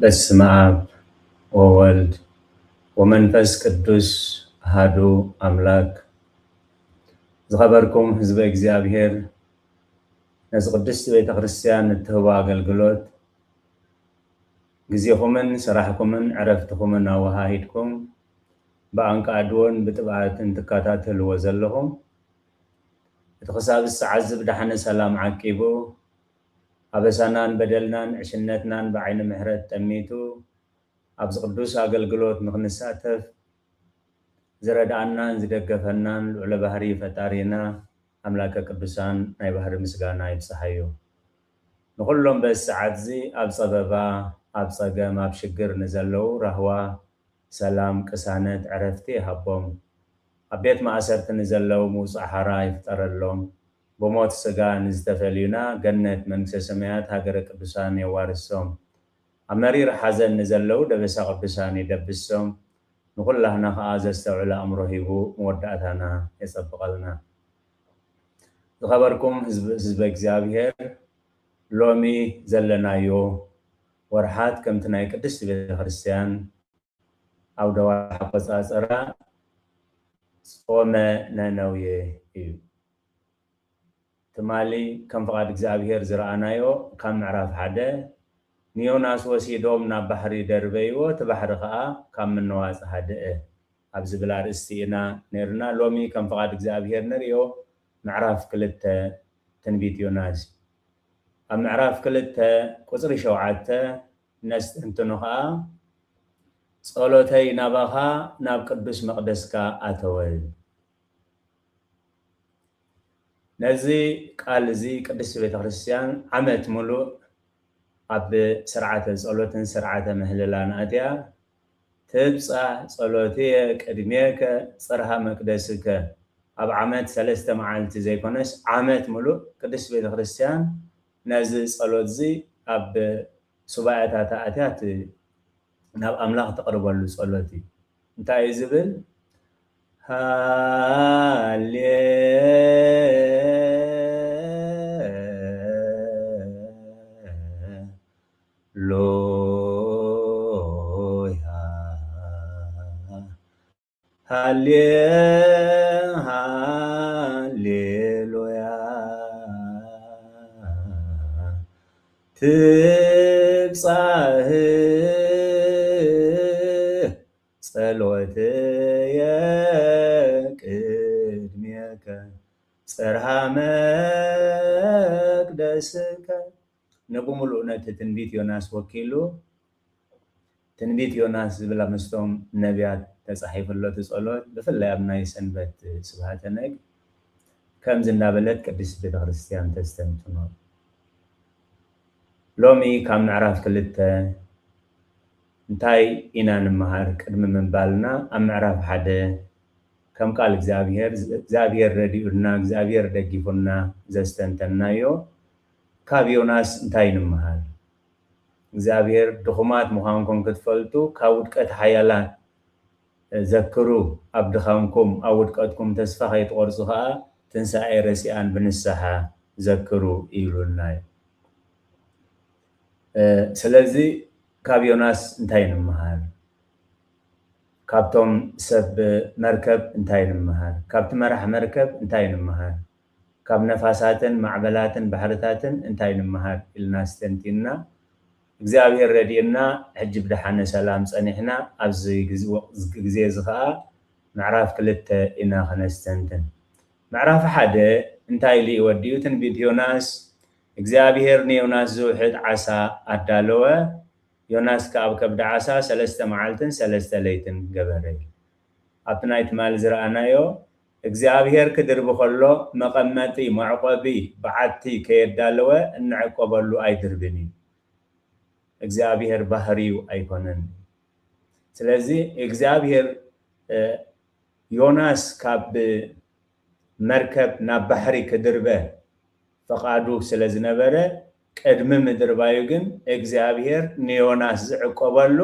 በስመ አብ ወወልድ ወመንፈስ ቅዱስ አሐዱ አምላክ። ዝኸበርኩም ህዝበ እግዚኣብሔር፣ ነዚ ቅድስቲ ቤተ ክርስቲያን እትህቦ ኣገልግሎት ግዜኹምን ስራሕኩምን ዕረፍትኹምን ኣወሃሂድኩም ብኣንቃድዎን ብጥብኣትን ትከታተልዎ ዘለኹም፣ እቲ ክሳብ ዝሰዓት ዝብዳሕነ ሰላም ዓቂቡ፣ ኣበሳናን በደልናን ዕሽነትናን ብዓይኒ ምሕረት ጠሚቱ፣ ኣብዚ ቅዱስ ኣገልግሎት ንኽንሳተፍ ዝረድኣናን ዝደገፈናን ልዑለ ባህሪ ፈጣሪና ኣምላከ ቅዱሳን ናይ ባህሪ ምስጋና ይብጽሓዮ። ንኹሎም በዚ ሰዓት እዚ ኣብ ጸበባ፣ ኣብ ጸገም፣ ኣብ ሽግር ንዘለዉ ራህዋ፣ ሰላም፣ ቅሳነት፣ ዕረፍቲ ይሃቦም። ኣብ ቤት ማእሰርቲ ንዘለዉ ምውጻእ ሓራ ይፍጠረሎም። ብሞት ስጋ ንዝተፈልዩና ገነት መንግስተ ሰማያት ሃገረ ቅዱሳን የዋርሶም። ኣብ መሪር ሓዘን ንዘለዉ ደበሳ ቅዱሳን ይደብሶም። ንኹላህና ኸኣ ዘስተውዕል ኣእምሮ ሂቡ መወዳእታና የጸብቐልና። ዝኸበርኩም ህዝቢ፣ ህዝበ እግዚኣብሔር፣ ሎሚ ዘለናዮ ወርሓት ከምቲ ናይ ቅድስቲ ቤተ ክርስቲያን ኣውደዋ ኣቆጻጽራ ጾመ ነነውየ እዩ። ትማሊ ከም ፍቓድ እግዚኣብሔር ዝረኣናዮ ካብ ምዕራፍ ሓደ ንዮናስ ወሲዶም ናብ ባሕሪ ደርበይዎ፣ እቲ ባሕሪ ኸኣ ካብ ምንዋጽ ሃደአ ኣብ ዝብል ኣርእስቲ ኢና ነይርና። ሎሚ ከም ፍቓድ እግዚኣብሔር ንርእዮ ምዕራፍ ክልተ ትንቢት ዮናስ። ኣብ ምዕራፍ ክልተ ቁጽሪ ሸውዓተ ነስተንትኖ ኸኣ፣ "ጸሎተይ ናባኻ ናብ ቅዱስ መቕደስካ ኣተወ." ነዚ ቃል እዚ ቅድስቲ ቤተ ክርስቲያን ዓመት ሙሉእ ኣብ ስርዓተ ጸሎትን ስርዓተ ምህልላን ኣትያ፣ "ትብጻሕ ጸሎትየ ቅድሜከ ጽርሃ መቅደስከ"፣ ኣብ ዓመት ሰለስተ መዓልቲ ዘይኮነስ ዓመት ሙሉእ ቅድስቲ ቤተ ክርስቲያን ነዚ ጸሎት እዚ ኣብ ሱባኤታታ ኣትያ ት-፣ ናብ ኣምላኽ ተቕርበሉ ጸሎት እዩ። እንታይ እዩ ዝብል? ሃሌ ሉያ፣ ሃሌ፣ ሃሌሉያ፣ ትብጻህ ጸሎትየ ቅድሜከ ጽርሃ መቅደስከ። ንብምሉእ ነቲ ትንቢት ዮናስ ወኪሉ፣ ትንቢት ዮናስ ዝብል ምስቶም ነቢያት ተጻሒፉ ኣሎ እቲ ጸሎት፣ ብፍላይ ኣብ ናይ ሰንበት ስብሃተ ነግ ከምዚ እንዳበለት ቅድስት ቤተክርስትያን ተስተንትኖ። ሎሚ ካብ ምዕራፍ ክልተ እንታይ ኢና ንምሃር ቅድሚ ምባልና፣ ኣብ ምዕራፍ ሓደ ከም ቃል እግዚኣብሔር፣ እግዚኣብሔር ረዲኡና፣ እግዚኣብሔር ደጊፉና ዘስተንተናዮ፣ ካብ ዮናስ እንታይ ንምሃር? እግዚኣብሔር ድኹማት ምዃንኩም ክትፈልጡ፣ ካብ ውድቀት ሓያላት ዘክሩ፣ ኣብ ድኻምኩም፣ ኣብ ውድቀትኩም ተስፋ ከይትቖርጹ ኸኣ፣ ትንሳኤ ረሲኣን ብንስሓ ዘክሩ ይብሉና እዩ። እ፣ ስለዚ ካብ ዮናስ እንታይ ንምሃር? ካብቶም ሰብ መርከብ እንታይ ንምሃር? ካብቲ መራሕ መርከብ እንታይ ንምሃር? ካብ ነፋሳትን ማዕበላትን ባሕርታትን እንታይ ንምሃር? ኢልና ኣስተንቲንና፣ እግዚኣብሔር ረድእና፣ ሕጂ ብደሓነ ሰላም ጸኒሕና፣ ኣብዚ ግዝ-፣ ግዜ እዚ ኸኣ ምዕራፍ ክልተ ኢና ኸነስተንትን። ምዕራፍ ሓደ እንታይ ኢሉ እዩ ወዲኡ? ትንቢት ዮናስ፣ እግዚኣብሔር ንዮናስ ዝውሕጥ ዓሳ ኣዳለወ፣ ዮናስ ከኣ ኣብ ከብዲ ዓሳ ሰለስተ መዓልትን ሰለስተ ለይትን ገበረ። ኣብቲ ናይ ትማሊ ዝረኣናዮ፣ እግዚኣብሔር ክድርቢ ከሎ መቐመጢ መዕቆቢ በዓቲ ከየዳለወ እንዕቆበሉ ኣይድርብን እዩ። እግዚኣብሔር ባህሪው ኣይኮነን። ስለዚ እግዚኣብሔር፣ እ፣ ዮናስ ካብ መርከብ ናብ ባሕሪ ክድርበ ፈቓዱ ስለ ዝነበረ፣ ቅድሚ ምድርባዩ ግን እግዚኣብሔር ንዮናስ ዝዕቆበሉ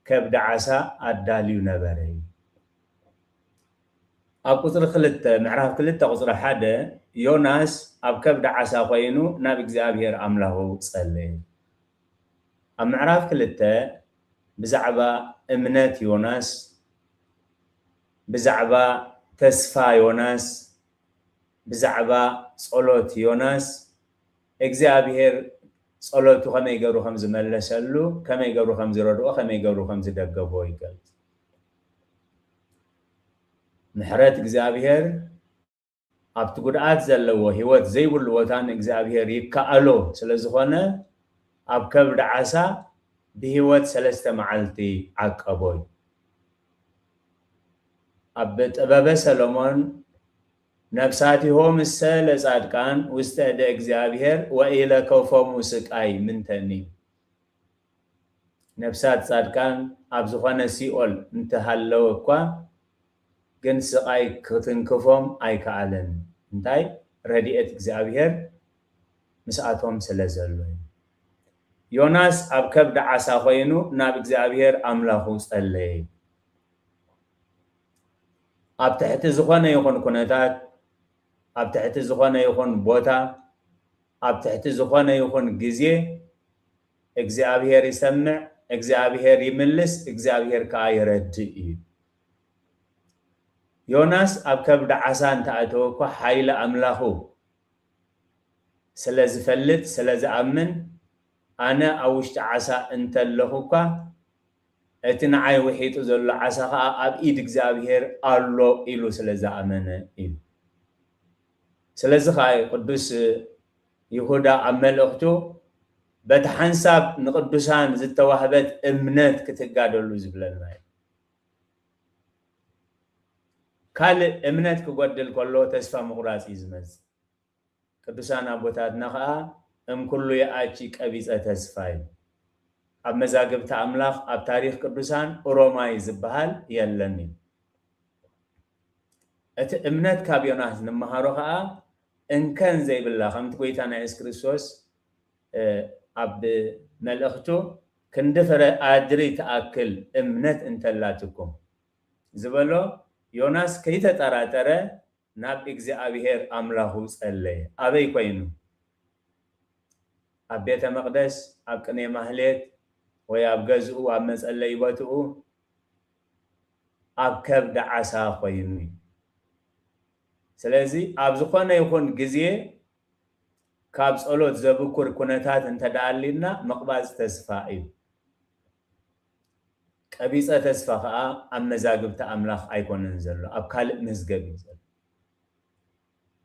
ከብዲ ዓሳ ኣዳልዩ ነበረ። ኣብ ቁጽሪ ክልተ፣ ምዕራፍ ክልተ ቁጽሪ ሓደ፣ ዮናስ ኣብ ከብዲ ዓሳ ኮይኑ ናብ እግዚኣብሔር ኣምላኹ ጸለየ። ኣብ ምዕራፍ ክልተ ብዛዕባ እምነት ዮናስ፣ ብዛዕባ ተስፋ ዮናስ፣ ብዛዕባ ጸሎት ዮናስ፣ እግዚኣብሔር ጸሎቱ ከመይ ገሩ ከም ዝመለሰሉ፣ ከመይ ገሩ ከም ዝረድኦ፣ ከመይ ገሩ ከም ዝደገፎ ይገልጽ። ምሕረት እግዚኣብሔር ኣብቲ ጉድኣት ዘለዎ ህይወት ዘይብሉ ቦታ ንእግዚኣብሔር ይከኣሎ ስለ ዝኾነ፣ ኣብ ከብዲ ዓሳ ብህይወት ሰለስተ መዓልቲ ዓቀቦ እዩ። ኣብ ጥበበ ሰሎሞን፣ "ነፍሳቲሆምሰ ለጻድቃን ውስተ እደ እግዚኣብሔር ወኢለከፎሙ ስቃይ ምንተኒ?" ነፍሳት ጻድቃን ኣብ ዝኾነ ሲኦል እንተሃለወ እኳ፣ ግን ስቓይ ክትንክፎም ኣይከኣለን። እንታይ? ረድኤት እግዚኣብሔር ምስኣቶም ስለ ዘሎ እዩ። ዮናስ ኣብ ከብዲ ዓሳ ኮይኑ ናብ እግዚኣብሔር ኣምላኹ ጸለየ። ኣብ ትሕቲ ዝኾነ ይኹን ኩነታት፣ ኣብ ትሕቲ ዝኾነ ይኹን ቦታ፣ ኣብ ትሕቲ ዝኾነ ይኹን ግዜ፣ እግዚኣብሔር ይሰምዕ፣ እግዚኣብሔር ይምልስ፣ እግዚኣብሔር ከኣ የረድእ እዩ። ዮናስ ኣብ ከብዲ ዓሳ እንተኣተወ እኳ፣ ሓይሊ ኣምላኹ ስለ ዝፈልጥ፣ ስለ ዝኣምን፣ ኣነ ኣብ ውሽጢ ዓሳ እንተለኹ እኳ፣ እቲ ንዓይ ውሒጡ ዘሎ ዓሳ ኸኣ ኣብ ኢድ እግዚኣብሔር ኣሎ ኢሉ ስለ ዝኣመነ እዩ። ስለዚ ኸኣ እዩ ቅዱስ ይሁዳ ኣብ መልእኽቱ፣ "በቲ ሓንሳብ ንቅዱሳን ዝተዋህበት እምነት ክትጋደሉ" ዝብለና እዩ። ካልእ እምነት ክጎድል ከሎ ተስፋ ምቑራጽ እዩ ዝመጽእ። ቅዱሳን ኣቦታትና ኸኣ፣ "እምኩሉ የኣቲ ቀቢጸ ተስፋ" እዩ። ኣብ መዛግብቲ ኣምላኽ፣ ኣብ ታሪኽ ቅዱሳን ኡሮማይ ዝበሃል የለን እዩ። እቲ እምነት ካብ ዮናስ ንምሃሮ ኸኣ፣ እንከን ዘይብላ፣ ከምቲ ጐይታና የሱስ ክርስቶስ፣ እ፣ ኣብ መልእኽቱ፣ "ክንዲ ፍረ ኣድሪ ትኣክል እምነት እንተላትኩም" ዝበሎ፣ ዮናስ ከይተጠራጠረ ናብ እግዚኣብሔር ኣምላኹ ጸለየ። ኣበይ ኮይኑ? ኣብ ቤተ መቕደስ፣ ኣብ ቅኔ ማህሌት፣ ወይ ኣብ ገዝኡ፣ ኣብ መጸለዪ ቦትኡ፣ ኣብ ከብዲ ዓሳ ኮይኑ እዩ። ስለዚ ኣብ ዝኾነ ይኹን ግዜ ካብ ጸሎት ዘብኩር ኩነታት እንተ ደኣ ኣሊና፣ ምቕባጽ ተስፋ እዩ። ቀቢጸ ተስፋ ኸኣ ኣብ መዛግብቲ ኣምላኽ ኣይኮነን ዘሎ፣ ኣብ ካልእ መዝገብ እዩ ዘሎ።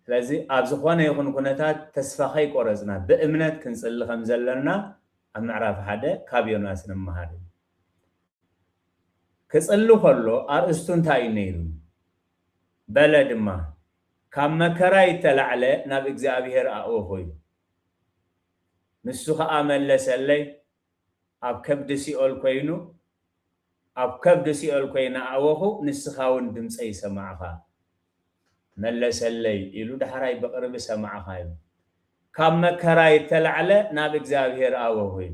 ስለዚ ኣብ ዝኾነ ይኹን ኩነታት ተስፋ ከይቆረጽና ብእምነት ክንጽሊ ከም ዘለና ኣብ ምዕራፍ ሓደ ካብ ዮናስ ንመሃር እዩ። ክጽሊ ከሎ ኣርእስቱ እንታይ እዩ ነይሩ? በለ ድማ፣ "ካብ መከራ ይተላዕለ ናብ እግዚኣብሔር ኣእወኹ" እዩ። ንሱ ኸኣ መለሰለይ፣ "ኣብ ከብዲ ሲኦል ኮይኑ፣ ኣብ ከብዲ ሲኦል ኮይነ ኣእወኹ፣ ንስኻ እውን ድምፀይ ሰማዕኻ፣ መለሰለይ" ኢሉ ዳሕራይ ብቕርቢ ሰማዕኻ እዩ። ካብ መከራ ይተላዕለ ናብ እግዚኣብሔር ኣእወኹ እዩ።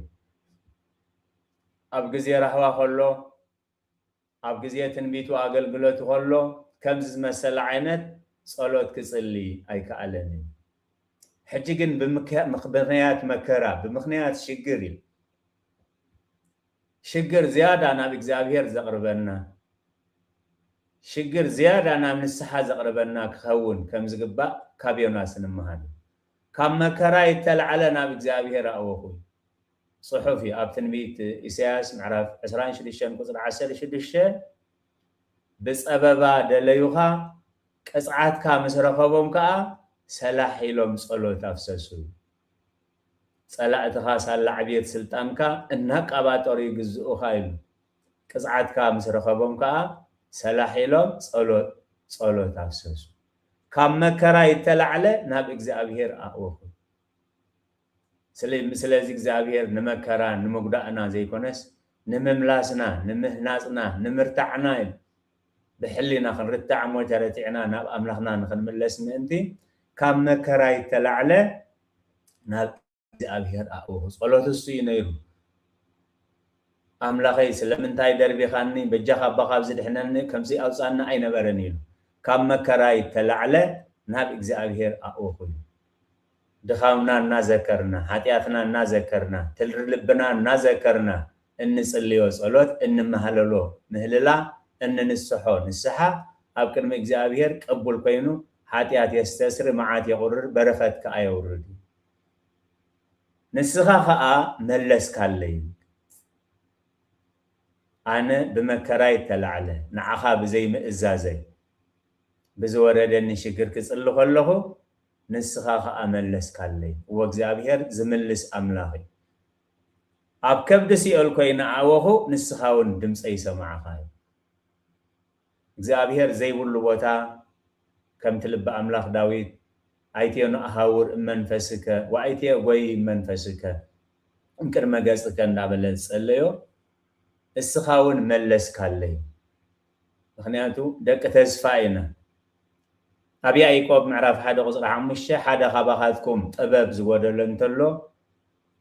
ኣብ ግዜ ራህዋ ከሎ፣ ኣብ ግዜ ትንቢቱ ኣገልግሎቱ ከሎ፣ ከምዚ ዝመሰለ ዓይነት ጸሎት ክጽሊ ኣይከኣለን እዩ። ሕጂ ግን ብምክ-፣ ምኽ-፣ ብምኽንያት መከራ፣ ብምኽንያት ሽግር እዩ። ሽግር ዝያዳ ናብ እግዚኣብሔር ዘቕርበና፣ ሽግር ዝያዳ ናብ ንስሓ ዘቕርበና ክኸውን ከም ዝግባእ ካብ ዮናስ ንምሃር። "ካብ መከራ ይተላዕለ ናብ እግዚኣብሔር ኣእወኹ" ጽሑፍ እዩ። ኣብ ትንቢት ኢሳያስ ምዕራፍ ዕስራን ሽዱሽተን ቁጽሪ ዓሰርተ ሽዱሽተ፣ "ብጸበባ ደለዩኻ፣ ቅጽዓትካ ምስ ረኸቦም ከኣ ሰላሕ ኢሎም ጸሎት ኣፍሰሱ። ጸላእትኻ ሳላ ዕብየት ስልጣንካ እናቃባጠሩ ይግዝኡኻ" ኢሉ። "ቅጽዓትካ ምስ ረኸቦም ከኣ ሰላሕ ኢሎም ጸሎት፣ ጸሎት ኣፍሰሱ። ካብ መከራ ይተላዕለ ናብ እግዚኣብሔር ኣእወኹ።" ስለ-፣ ስለዚ እግዚኣብሔር ንመከራ ንምጉዳእና ዘይኮነስ፣ ንምምላስና፣ ንምህናጽና፣ ንምርታዕና እዩ። ብሕሊና ክንርታዕ እሞ ተረቲዕና ናብ ኣምላኽና ንኽንምለስ ምእንቲ፣ ካብ መከራ ይተላዕለ ናብ እግዚኣብሔር ኣእወኹ። ጸሎት እሱ እዩ ነይሩ። "ኣምላኸይ ስለምንታይ ደርቢኻኒ? በጃኻ እባ ካብዚ ድሕነኒ፣ ከምዚ ኣውጻኒ" ኣይነበረን ኢሉ። ካብ መከራ ይተላዕለ ናብ እግዚኣብሔር ኣእወኹ እዩ። ድኻምና እናዘከርና፣ ሓጢኣትና እናዘከርና፣ ትሪ ልብና እናዘከርና እንጽልዮ ጸሎት፣ እንመሃለሎ ምህልላ፣ እንንስሖ ንስሓ፣ ኣብ ቅድሚ እግዚኣብሔር ቅቡል ኮይኑ፣ ሓጢኣት የስተስሪ፣ መዓት የቑርር፣ በረኸት ከኣ የውርድ እዩ። ንስኻ ኸኣ መለስካለይ። ኣነ ብመከራይ እተላዕለ፣ ንዓኻ ብዘይምእዛዘይ ብዝወረደኒ ሽግር ክጽሊ ከለኹ፣ ንስኻ ኸኣ መለስካለይ። እወ እግዚኣብሔር ዝምልስ ኣምላኽ እዩ። ኣብ ከብዲ ሲኦል ኮይነ ኣወኹ፣ ንስኻ እውን ድምፀይ ሰማዕኻ እዩ። እግዚኣብሔር ዘይብሉ ቦታ፣ ከምቲ ልቢ ኣምላኽ ዳዊት፣ "ኣይትዮ ንኣሃውር እመንፈስከ ወኣይትዮ ጎይ መንፈስከ እምቅድመ ገጽከ" እንዳበለ ዝጸለዮ፣ እስኻ እውን መለስካለይ። ምኽንያቱ ደቂ ተስፋ ኢና። ኣብ ያዕቆብ ምዕራፍ ሓደ ቁጽሪ ሓሙሽተ፣ "ሓደ ካባኻትኩም ጥበብ ዝጎደሎ እንተሎ፣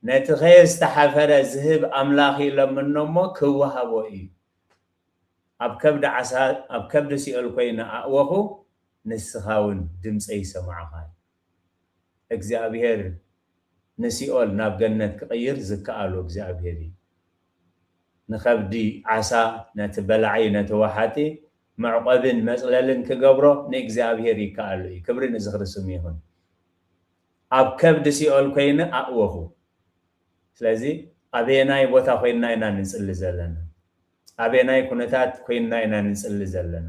ነቲ ከየዝተሓፈረ ዝህብ ኣምላኽ ይለምኖ እሞ ክወሃቦ እዩ። ኣብ ከብዲ ዓሳ፣ ኣብ ከብዲ ሲኦል ኮይነ ኣእወኹ፣ ንስኻ እውን ድምፀይ ሰማዕኻ እዩ።" እግዚኣብሔር ንሲኦል ናብ ገነት ክቕይር ዝከኣሉ እግዚኣብሔር እዩ። ንኸብዲ ዓሳ፣ ነቲ በላዒ፣ ነቲ ወሓጢ መዕቆብን መጽለልን ክገብሮ ንእግዚኣብሔር ይከኣሉ እዩ። ክብሪ ንዝኽሪ ስሙ ይኹን። ኣብ ከብዲ ሲኦል ኮይነ ኣእወኹ። ስለዚ ኣበየናይ ቦታ ኮይንና ኢና ንጽሊ ዘለና? ኣበየናይ ኩነታት ኮይንና ኢና ንጽሊ ዘለና?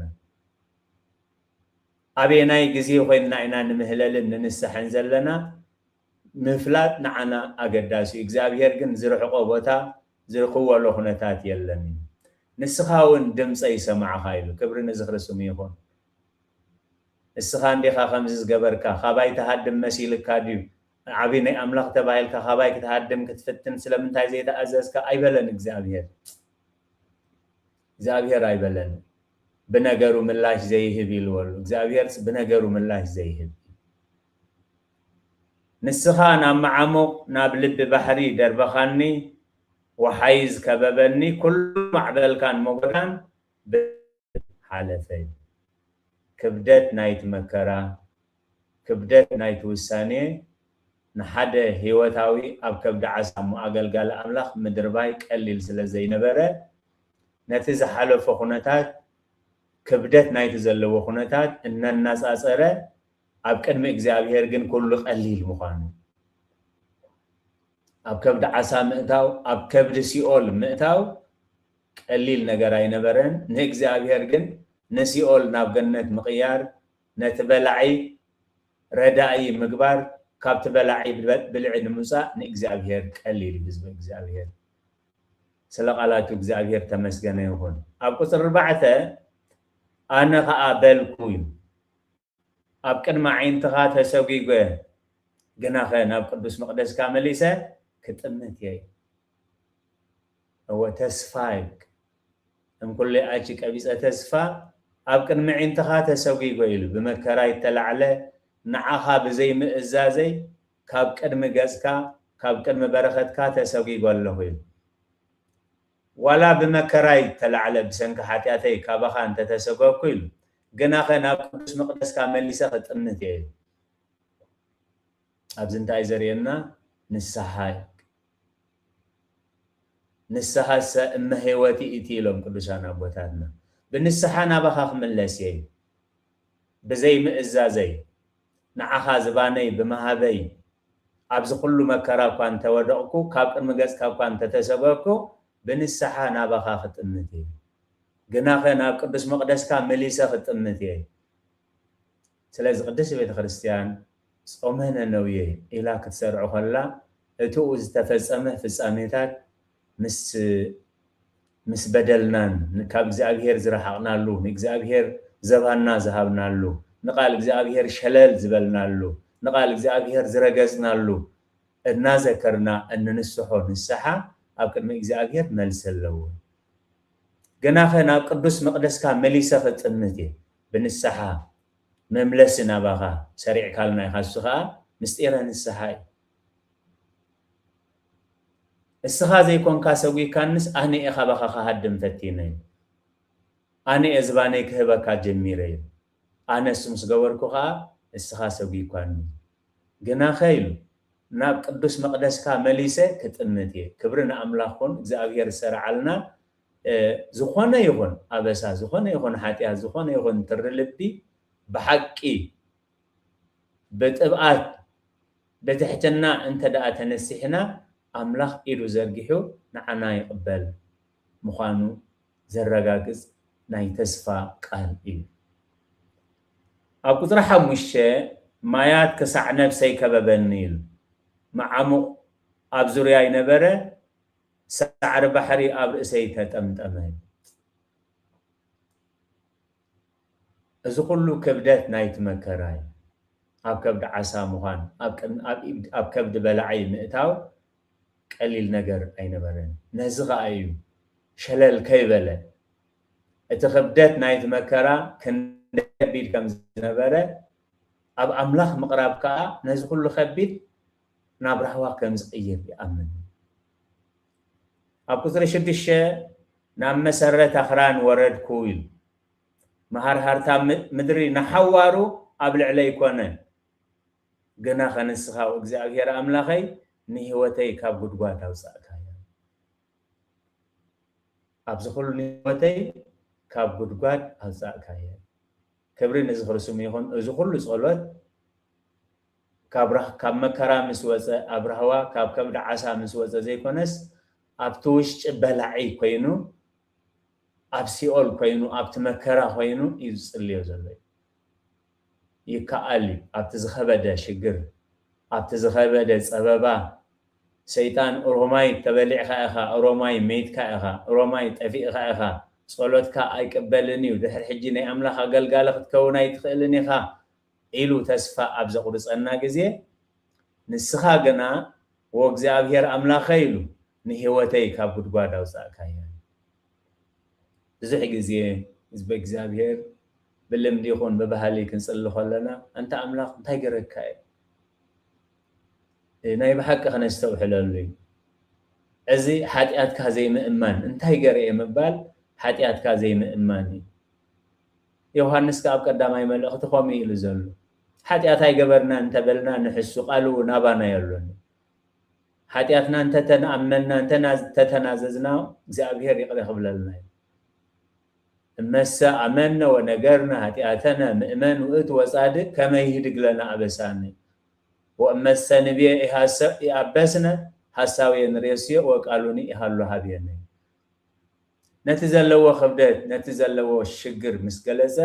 ኣበየናይ ግዜ ኮይንና ኢና ንምህለልን ንንስሐን ዘለና? ምፍላጥ ንዓና ኣገዳሲ እዩ። እግዚኣብሔር ግን ዝርሕቆ ቦታ፣ ዝርክወሎ ኩነታት የለን እዩ። "ንስኻ እውን ድምፀይ ሰማዕኻ" ኢሉ። ክብሪ ንዝኽሪ ስሙ ይኹን። እስኻ እንዲኻ ከምዚ ዝገበርካ፣ ካባይ ትሃድም መሲልካ ድዩ? ዓቢ ናይ ኣምላኽ ተባሂልካ ካባይ ክትሃድም ክትፍትን ስለምንታይ ዘይተኣዘዝካ? ኣይበለን እግዚኣብሔር። እግዚኣብሔር ኣይበለን። ብነገሩ ምላሽ ዘይህብ ኢልዎ ኣሎ። እግዚኣብሔርስ ብነገሩ ምላሽ ዘይህብ። "ንስኻ ናብ መዓሙቕ፣ ናብ ልቢ ባሕሪ ደርበኻኒ፣ ወሓይ ዝከበበኒ፣ ኩሉ ማዕበልካን መጎዳን ሓለፈ" እዩ። ክብደት ናይቲ መከራ፣ ክብደት ናይቲ ውሳኔ ንሓደ ህይወታዊ ኣብ ከብዲ ዓሳ እሞ ኣገልጋሊ ኣምላኽ ምድርባይ ቀሊል ስለ ዘይነበረ፣ ነቲ ዝሓለፎ ኩነታት፣ ክብደት ናይቲ ዘለዎ ኩነታት እናናጻጸረ፣ ኣብ ቅድሚ እግዚኣብሔር ግን ኩሉ ቀሊል ምዃኑ፣ ኣብ ከብዲ ዓሳ ምእታው፣ ኣብ ከብዲ ሲኦል ምእታው ቀሊል ነገር ኣይነበረን። ንእግዚኣብሔር ግን ንሲኦል ናብ ገነት ምቕያር፣ ነቲ በላዒ ረዳኢ ምግባር፣ ካብቲ በላዒ ብልዒ ንምውጻእ ንእግዚኣብሔር ቀሊል እዩ፣ ህዝቢ እግዚኣብሔር። ስለ ቃላቱ እግዚኣብሔር ተመስገነ ይኹን። ኣብ ቁጽሪ ኣርባዕተ፣ ኣነ ኸኣ በልኩ እዩ፣ ኣብ ቅድሚ ኣዒንትኻ ተሰጒገ፣ ግናኸ ናብ ቅዱስ መቕደስካ መሊሰ ክጥምት እየ። እወ፣ ተስፋ ይብቅ። እምኩለይ ኣቺ ቀቢጸ ተስፋ ኣብ ቅድሚ ኣዒንትኻ ተሰጒጎ ኢሉ፣ ብመከራ ይተላዕለ፣ ንዓኻ ብዘይምእዛዘይ ካብ ቅድሚ ገጽካ፣ ካብ ቅድሚ በረኸትካ ተሰጒጎ ኣለኹ ኢሉ። ዋላ ብመከራይ ተላዕለ፣ ብሰንኪ ሓጢኣተይ ካባኻ እንተተሰጎግኩ ኢሉ፣ ግናኸ ናብ ቅዱስ መቕደስካ መሊሰ ክጥምት እየ ኢሉ። ኣብዚ እንታይ ዘርእየና? ንስሓ እዩ። ንስሓሰ እመ ህይወት እቲ ኢሎም ቅዱሳን ኣቦታትና። ብንስሓ ናባኻ ክምለስ እየ። ብዘይ ምእዛዘይ፣ ንዓኻ ዝባነይ ብምሃበይ፣ ኣብዚ ኩሉ መከራ እኳ እንተወደቕኩ፣ ካብ ቅድሚ ገጽካ እኳ እንተተሰጎግኩ፣ ብንስሓ ናባኻ ክጥምት እየ። ግናኸ ናብ ቅዱስ መቕደስካ መሊሰ ክጥምት እየ። ስለዚ ቅድስቲ ቤተ ክርስቲያን ጾመ ነነውየ ኢላ ክትሰርዖ ከላ፣ እቲኡ ዝተፈጸመ ፍጻሜታት ምስ፣ ምስ በደልናን ካብ እግዚኣብሔር ዝረሓቕናሉ፣ ንእግዚኣብሔር ዘባና ዝሃብናሉ፣ ንቃል እግዚኣብሔር ሸለል ዝበልናሉ፣ ንቃል እግዚኣብሔር ዝረገጽናሉ እናዘከርና እንንስሖ ንስሓ ኣብ ቅድሚ እግዚኣብሔር መልሲ ኣለዎ። ግናኸ ናብ ቅዱስ መቕደስካ መሊሰ ክጥምት እየ። ብንስሓ መምለሲ ናባኻ ሰሪዕካልና ኢኻ። እሱ ኸኣ ምስጢረ ንስሓ እዩ። እስኻ ዘይኮንካ ሰጒግካንስ ኣነ እየ ካባኻ ክሃድም ፈቲነ እዩ። ኣነ እየ ዝባነይ ክህበካ ጀሚረ እዩ። ኣነ እሱ ምስ ገበርኩ ኸኣ እስኻ ሰጒግካኒ። ግናኸ ኢሉ ናብ ቅዱስ መቕደስካ መሊሰ ክጥምት እየ። ክብሪ ንኣምላኽ ኩን፣ እግዚኣብሔር ዝሰርዓልና፣ እ፣ ዝኾነ ይኹን ኣበሳ፣ ዝኾነ ይኹን ሓጢኣት፣ ዝኾነ ይኹን ትሪ ልቢ ብሓቂ ብጥብኣት ብትሕትና እንተ ደኣ ተነሲሕና፣ ኣምላኽ ኢዱ ዘርጊሑ ንዓና ይቕበል ምዃኑ ዘረጋግጽ ናይ ተስፋ ቃል እዩ። ኣብ ቁጽሪ ሓሙሽተ፣ ማያት ክሳዕ ነፍሰይ ከበበኒ ኢሉ። መዓሙቕ ኣብ ዙርያይ ነበረ፣ ሳዕሪ ባሕሪ ኣብ ርእሰይ ተጠምጠመ። እዚ ኩሉ ክብደት ናይቲ መከራ እዩ። ኣብ ከብዲ ዓሳ ምዃን፣ ኣብ ቅን-፣ ኣብ ኢድ-፣ ኣብ ከብዲ በላዒ ምእታው ቀሊል ነገር ኣይነበረን። ነዚ ኸኣ እዩ ሸለል ከይበለ፣ እቲ ክብደት ናይቲ መከራ ክንደይ ከቢድ ከም ዝነበረ፣ ኣብ ኣምላኽ ምቕራብ ከኣ ነዚ ኩሉ ከቢድ ናብ ራህዋ ከም ዝቕይር ይኣምን። ኣብ ቁጽሪ ሽዱሽተ፣ ናብ መሰረት ኣኽራን ወረድኩ ኢሉ። መሃርሃርታ ም-፣ ምድሪ ንሓዋሩ ኣብ ልዕለይ ኮነ። ግናኸ ንስኻ እግዚኣብሔር ኣምላኸይ ንህይወተይ ካብ ጉድጓድ ኣውጻእካያ። ኣብዚ ኩሉ ንህይወተይ ካብ ጉድጓድ ኣውጻእካያ። ክብሪ ንዝኽሪ ስሙ ይኹን። እዚ ኩሉ ጸሎት ካብ ራህ-፣ ካብ መከራ ምስ ወጸ፣ ኣብ ራህዋ ካብ ከብዲ ዓሳ ምስ ወጸ ዘይኮነስ፣ ኣብቲ ውሽጢ በላዒ ኮይኑ፣ ኣብ ሲኦል ኮይኑ፣ ኣብቲ መከራ ኮይኑ እዩ ዝጽልዮ ዘሎ። ይከኣል እዩ። ኣብቲ ዝኸበደ ሽግር፣ ኣብቲ ዝኸበደ ጸበባ፣ ሰይጣን ኦሮማይ ተበሊዕካ ኢኻ፣ ኦሮማይ መይትካ ኢኻ፣ ኦሮማይ ጠፊእካ ኢኻ፣ ጸሎትካ ኣይቅበልን እዩ፣ ድሕሪ ሕጂ ናይ ኣምላኽ ኣገልጋሊ ክትከውን ኣይትኽእልን ኢኻ ኢሉ ተስፋ ኣብ ዘቑርጸና ግዜ፣ ንስኻ ግና፣ "ወእግዚኣብሔር ኣምላኸ" ኢሉ፣ "ንህይወተይ ካብ ጉድጓድ ኣውጻእካያ።" ብዙሕ ግዜ ህዝቢ እግዚኣብሔር ብልምዲ ይኹን ብባህሊ ክንጽሊ ከለና፣ "ኣንታ ኣምላኽ እንታይ ገረካ እየ?" እ፣ ናይ ብሓቂ ከነስተውዕለሉ እዩ። እዚ ሓጢኣትካ ዘይምእማን፣ እንታይ ገረ እየ ምባል ሓጢኣትካ ዘይምእማን እዩ። ዮሃንስ ከኣ ኣብ ቀዳማይ መልእኽቲ ከምኡ ኢሉ ዘሎ፣ ሓጢኣት ኣይገበርና እንተበልና ንሕሱ፣ ቃሉ እውን ኣባና የሎን። ሓጢኣትና እንተተንኣመንና፣ እንተና-፣ እንተተናዘዝና፣ እግዚኣብሔር ይቕረ ክብለልና እዩ። እመሰ ኣመነ ወነገርነ ኃጢአተነ ምእመን ውእቱ ወጻድቅ ከመ ይህድግ ለነ አበሳነ። ወእመሰ ንቤ ኢሐሰ-፣ ኢአበስነ ሐሳዌ ንሬስዮ ወቃሉኒ ኢሃሎ ሀቤነ። ነቲ ዘለዎ ክብደት፣ ነቲ ዘለዎ ሽግር ምስ ገለጸ፣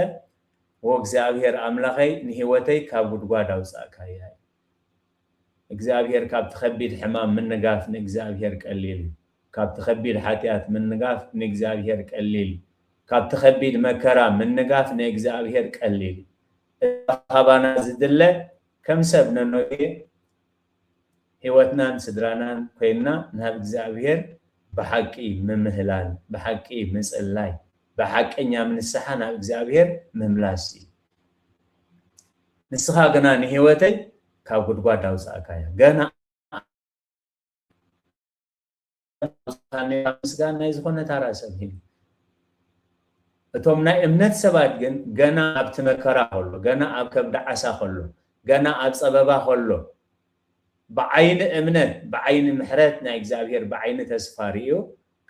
"ወእግዚኣብሔር ኣምላኸይ ንህይወተይ ካብ ጉድጓድ ኣውጻእካያ። እግዚኣብሔር ካብቲ ከቢድ ሕማም ምንጋፍ ንእግዚኣብሔር ቀሊል እዩ። ካብቲ ከቢድ ሓጢኣት ምንጋፍ ንእግዚኣብሔር ቀሊል እዩ። ካብቲ ከቢድ መከራ ምንጋፍ ንእግዚኣብሔር ቀሊል እዩ። እቲ ካባና ዝድለ ከም ሰብ ነኖጌ ህይወትናን ስድራናን ኮይንና ናብ እግዚኣብሔር ብሓቂ ምምህላል፣ ብሓቂ ምጽላይ፣ ብሓቀኛ ንስሓ ናብ እግዚኣብሔር ምምላስ እዩ። ንስኻ ግና ንህይወተይ ካብ ጉድጓድ ኣውጻእካያ። ገና ምስጋና ናይ ዝኾነ ታራ ሰብ ሂብ። እቶም ናይ እምነት ሰባት ግን ገና ኣብቲ መከራ ከሎ፣ ገና ኣብ ከብዲ ዓሳ ከሎ፣ ገና ኣብ ጸበባ ከሎ፣ ብዓይኒ እምነት፣ ብዓይኒ ምሕረት ናይ እግዚኣብሔር፣ ብዓይኒ ተስፋ ርእዩ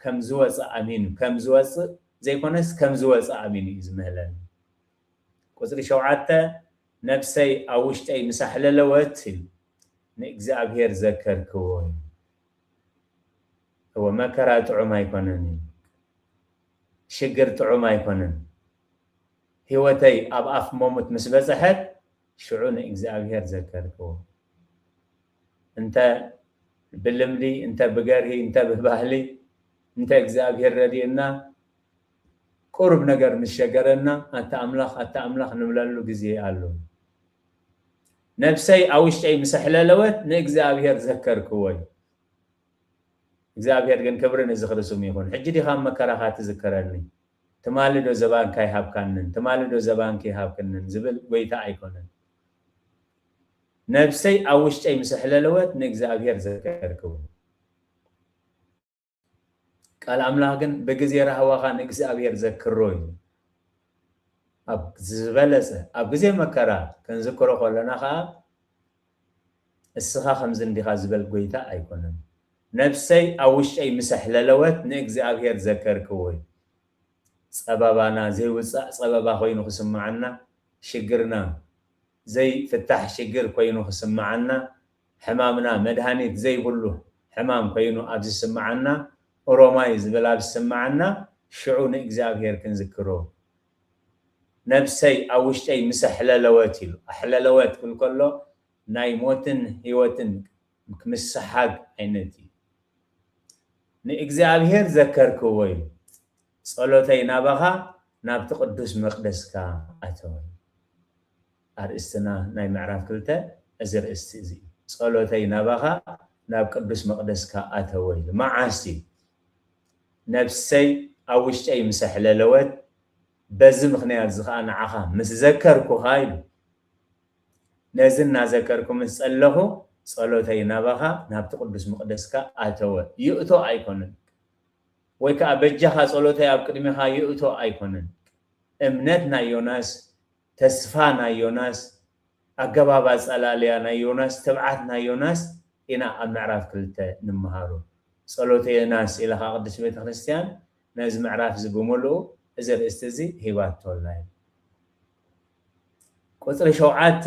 ከም ዝወጽእ ኣሚኑ፣ ከም ዝወጽእ ዘይኮነስ ከም ዝወጽእ ኣሚኑ እዩ ዝምህለኒ። ቁጽሪ ሸውዓተ፣ ነፍሰይ ኣብ ውሽጠይ ምስ ኣሕለለወት ኢሉ ንእግዚኣብሔር ዘከርክዎ እዩ። እወ፣ መከራ ጥዑም ኣይኮነን እዩ። ሽግር ጥዑም ኣይኮነን። ህይወተይ ኣብ ኣፍ ሞት ምስ በጽሐት፣ ሽዑ ንእግዚኣብሔር ዘከርክዎ። እንተ ብልምዲ፣ እንተ ብገርሂ፣ እንተ ብባህሊ፣ እንተ እግዚኣብሔር ረድኤና፣ ቁሩብ ነገር ምስ ሸገረና፣ "ኣታ ኣምላኽ፣ ኣታ ኣምላኽ" ንብለሉ ግዜ ኣሎ። ነፍሰይ ኣብ ውሽጠይ ምስ ኣሕለለወት፣ ንእግዚኣብሔር ዘከርክዎ እዩ። እግዚኣብሔር ግን ክብሪ ንዝኽሪ ስሙ ይኹን። "ሕጂ ዲኻ ኣብ መከራኻ ትዝክረኒ? ትማሊ ዶ ዘባንካ ይሃብካንን? ትማሊ ዶ ዘባንኪ ይሃብክንን?" ዝብል ጎይታ ኣይኮነን። ነፍሰይ ኣብ ውሽጠይ ምስ ኣሕለለወት ንእግዚኣብሔር ዘከርክዎ። ቃል ኣምላኽ ግን ብግዜ ራህዋኻ ንእግዚኣብሔር ዘክሮ እዩ። ኣብ ዝበለጸ፣ ኣብ ግዜ መከራ ክንዝክሮ ከለና ኸኣ እስኻ ከምዚ እንዲኻ ዝበል ጎይታ ኣይኮነን። ነፍሰይ ኣብ ውሽጠይ ምስ ኣሕለለወት ንእግዚኣብሔር ዘከርክዎ እዩ። ጸበባና ዘይውጻእ ጸበባ ኮይኑ ክስምዓና፣ ሽግርና ዘይፍታሕ ሽግር ኮይኑ ክስምዓና፣ ሕማምና መድሃኒት ዘይብሉ ሕማም ኮይኑ ኣብ ዝስምዓና፣ ኦሮማይ ዝብል ኣብ ዝስምዓና፣ ሽዑ ንእግዚኣብሔር ክንዝክሮ። ነብሰይ ኣብ ውሽጠይ ምስ ኣሕለለወት ኢሉ፣ ኣሕለለወት ክብል ከሎ ናይ ሞትን ህይወትን ምስሓግ ዓይነት እዩ። ንእግዚኣብሔር ዘከርክዎ እዩ። ጸሎተይ ናባኻ ናብቲ ቅዱስ መቕደስካ ኣተወ። ኣርእስትና ናይ ምዕራፍ ክልተ እዚ ርእስቲ እዚ እዩ። ጸሎተይ ናባኻ ናብ ቅዱስ መቕደስካ ኣተወ ኢሉ። መዓስ እዩ? ነብሰይ ኣብ ውሽጠይ ምስ ኣሕለለወት፣ በዚ ምኽንያት እዚ ኸኣ ንዓኻ ምስ ዘከርኩኻ ኢሉ። ነዚ እናዘከርኩ ምስ ጸለኹ፣ ጸሎተይ ናባኻ ናብቲ ቅዱስ መቕደስካ ኣተወ። ይእቶ ኣይኮነን። ወይ ከኣ በጃኻ ጸሎተይ ኣብ ቅድሜኻ ይእቶ ኣይኮነን። እምነት ናይ ዮናስ፣ ተስፋ ናይ ዮናስ፣ ኣገባብ ኣጸላልያ ናይ ዮናስ፣ ትብዓት ናይ ዮናስ ኢና ኣብ ምዕራፍ ክልተ ንምሃሮ። ጸሎተ ዮናስ ኢላ ኸኣ ቅድስት ቤተ ክርስቲያን ነዚ ምዕራፍ እዚ ብምሉኡ እዚ ርእስቲ እዚ ሂባቶ ኣላ እዩ። ቁጽሪ ሸውዓተ፣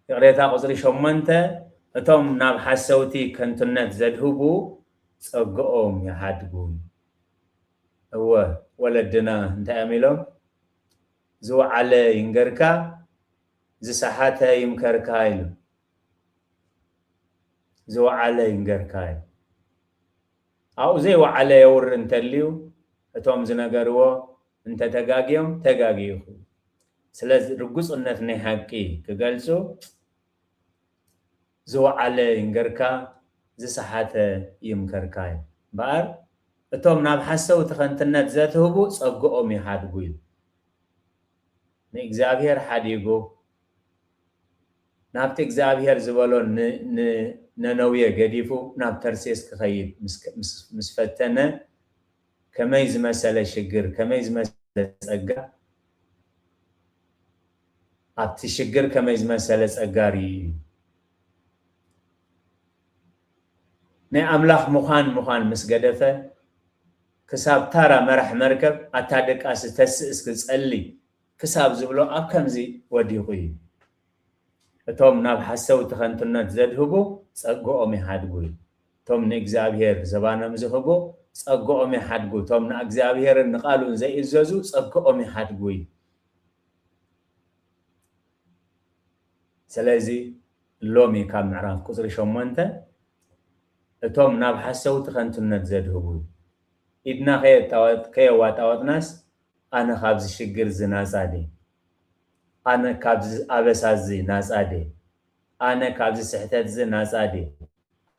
ይቕሬታ፣ ቁጽሪ ሸሞንተ፣ እቶም ናብ ሓሰውቲ ከንቱነት ዘድህቡ ጸግኦም ይሃድጉ። እወ፣ ወለድና እንታይ እዮም ኢሎም? ዝወዓለ ይንገርካ፣ ዝሰሓተ ይምከርካ ኢሉ። ዝወዓለ ይንገርካ እዩ። ኣብኡ ዘይወዓለ የውሪ እንተልዩ፣ እቶም ዝነገርዎ እንተተጋግዮም፣ ተጋግዩ ይኹን። ስለዚ ርጉጽነት ናይ ሓቂ ክገልጹ፣ ዝወዓለ ይንገርካ፣ ዝሰሓተ ይምከርካ እዩ። እምበኣር፣ እቶም ናብ ሓሰውቲ ከንትነት ዘትህቡ ጸግኦም ይሃድጉ እዩ። ንእግዚኣብሔር ሓዲጉ፣ ናብቲ እግዚኣብሔር ዝበሎ ን-፣ ንነነዌ ገዲፉ ናብ ተርሴስ ክኸይድ ምስ፣ ምስ፣ ምስ ፈተነ፣ ከመይ ዝመሰለ ሽግር፣ ከመይ ዝመሰለ ጸጋ፣ ኣብቲ ሽግር ከመይ ዝመሰለ ጸጋ ርእዩ እዩ። ናይ ኣምላኽ ምዃን፣ ምዃን ምስ ገደፈ፣ ክሳብ ታራ መራሕ መርከብ፣ "ኣታ ደቃሲ ተስእ እስኪ ጸሊ" ክሳብ ዝብሎ ኣብ ከምዚ ወዲቑ እዩ። እቶም ናብ ሓሰውቲ ከንቱነት ዘድህቡ ጸግኦም ይሃድጉ እዩ። እቶም ንእግዚኣብሔር ዘባኖም ዝህቡ ጸግኦም ይሓድጉ። እቶም ንእግዚኣብሔርን ንቓሉን ዘይእዘዙ ጸግኦም ይሓድጉ እዩ። ስለዚ ሎሚ ካብ ምዕራፍ ቁጽሪ ሸሞንተ፣ እቶም ናብ ሓሰውቲ ከንቱነት ዘድህቡ፣ ኢድና ከየጣወጥ-፣ ከየዋጣወጥናስ፣ ኣነ ካብዚ ሽግር እዚ ናጻ ድየ? ኣነ ካብዚ ኣበሳ እዚ ናጻ ድየ? ኣነ ካብዚ ስሕተት እዚ ናጻ ድየ?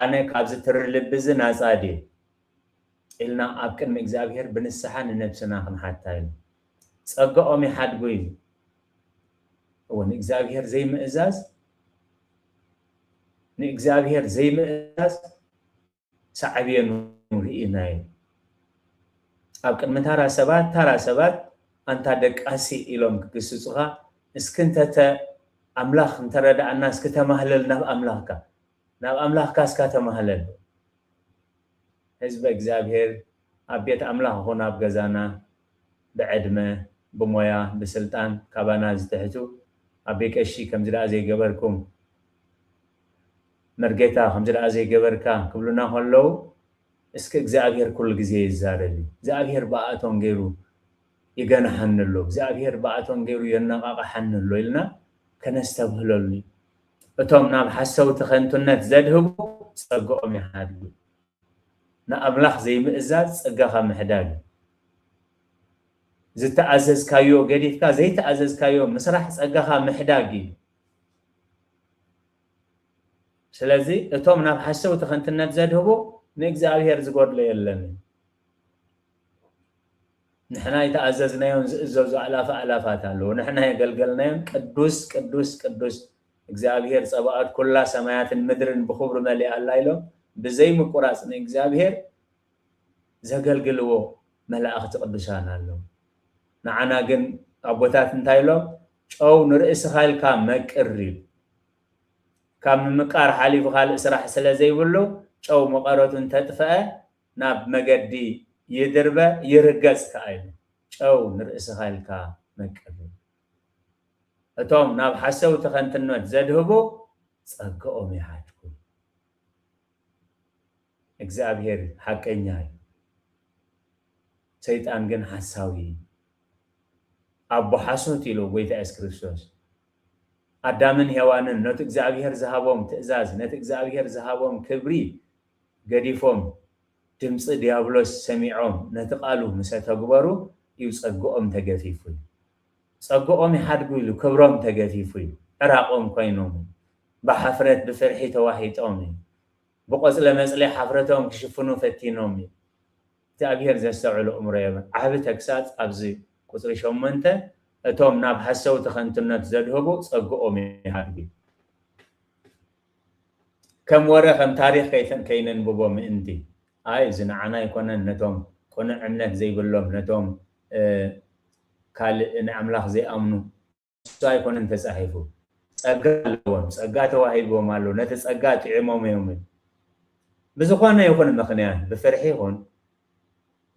ኣነ ካብዚ ትሪ ልቢ እዚ ናጻ ድየ? ኢልና ኣብ ቅድሚ እግዚኣብሔር ብንስሓ ንነብስና ክንሓታ እዩ። ጸጋኦም ይሓድጉ እዩ። እወ፣ ንእግዚኣብሔር ዘይምእዛዝ፣ ንእግዚኣብሔር ዘይምእዛዝ ሳዕቤኑ ርኢናዮ። ኣብ ቅድሚ ታራ ሰባት፣ ታራ ሰባት ኣንታ ደቃሲ ኢሎም ክግስጹኻ፣ እስኪ እንተተ ኣምላኽ እንተረድኣና፣ እስኪ ተማህለል ናብ ኣምላኽካ። ናብ ኣምላኽካ እስካ ተማህለል። ህዝበ እግዚኣብሔር ኣብ ቤት ኣምላኽ ይኹን ኣብ ገዛና ብዕድመ፣ ብሞያ፣ ብስልጣን ካባና ዝትሕቱ ኣቤ ቀሺ ከምዚ ደኣ ዘይገበርኩም፣ መርጌታ ከምዚ ደኣ ዘይገበርካ ክብሉና ከለዉ፣ እስኪ እግዚኣብሔር ኩሉ ግዜ ይዛረብ እዩ። እግዚኣብሔር ብኣቶም ገይሩ ይገንሓኒ ኣሎ፣ እግዚኣብሔር ብኣቶም ገይሩ የነቓቕሓኒ ኣሎ ኢልና ከነስተብህለሉ እዩ። እቶም ናብ ሓሰውቲ ከንቱነት ዘድህቡ ጸግኦም ይሓድጉ። ንኣምላኽ ዘይምእዛዝ ጸጋኻ ምሕዳግ እዩ። ዝተኣዘዝካዮ ገዲፍካ ዘይተኣዘዝካዮ ምስራሕ ጸጋኻ ምሕዳግ እዩ። ስለዚ እቶም ናብ ሓሰውቲ ከንትነት ዘድህቡ ንእግዚኣብሔር ዝጎድሎ የለን። ንሕና የተኣዘዝናዮም ዝእዘዙ ኣላፍ ኣላፋት ኣለዉ። ንሕና የገልገልናዮም ቅዱስ፣ ቅዱስ፣ ቅዱስ እግዚኣብሔር ጸባኦት፣ ኩላ ሰማያትን ምድርን ብኽብሩ መሊኣ ኣላ ኢሎም ብዘይምቁራጽ ንእግዚኣብሔር ዘገልግልዎ መላእኽቲ ቅዱሳን ኣለዉ። ንዓና ግን ኣቦታት እንታይ ኢሎም? "ጨው ንርእስኻ ኢልካ መቅር" ኢሉ። ካብ ምምቃር ሓሊፉ ካልእ ስራሕ ስለ ዘይብሉ፣ ጨው መቐረቱ እንተጥፈአ ናብ መገዲ ይድርበ፣ ይርገጽ ከኣ ኢሉ። ጨው ንርእስኻ ኢልካ መቅብ። እቶም ናብ ሓሰውቲ ከንትነት ዘድህቡ ጸግኦም ይሃድጉ። እግዚኣብሔር ሓቀኛ እዩ፣ ሰይጣን ግን ሓሳዊ እዩ። ኣቦ ሓሶት ኢሉ ጎይታ የሱስ ክርስቶስ። ኣዳምን ሄዋንን ነቲ እግዚኣብሔር ዝሃቦም ትእዛዝ፣ ነቲ እግዚኣብሔር ዝሃቦም ክብሪ ገዲፎም፣ ድምፂ ዲያብሎስ ሰሚዖም፣ ነቲ ቃሉ ምሰ ተግበሩ እዩ ጸግኦም ተገፊፉ እዩ። ጸግኦም ይሓድጉ ኢሉ ክብሮም ተገፊፉ እዩ። ዕራቆም ኮይኖም እዩ። ብሓፍረት ብፍርሒ ተዋሂጦም እዩ። ብቆጽለ መጽለ ሓፍረቶም ክሽፍኑ ፈቲኖም እዩ። እግዚኣብሔር ዘስተውዕሎ እምሮ የብን። ዓቢ ተግሳጽ ኣብዚ ቁጽሪ ሸሞንተ፣ እቶም ናብ ሓሰውቲ ከንቱነት ዘድህቡ ጸግኦም ይሃድጉ። ከም ወረ ከም ታሪኽ ከይተ-፣ ከይነንብቦ ምእንቲ። ኣይ፣ እዚ ንዓና ኣይኮነን፣ ነቶም ቅኑዕ እምነት ዘይብሎም፣ ነቶም፣ እ፣ ካልእ ንኣምላኽ ዘይኣምኑ፣ እሱ ኣይኮነን ተጻሒፉ። ጸጋ ኣለዎም፣ ጸጋ ተዋሂብዎም ኣሎ፣ ነቲ ጸጋ ጥዒሞም እዮም። ብዝኾነ ይኹን ምኽንያት፣ ብፍርሒ ይኹን፣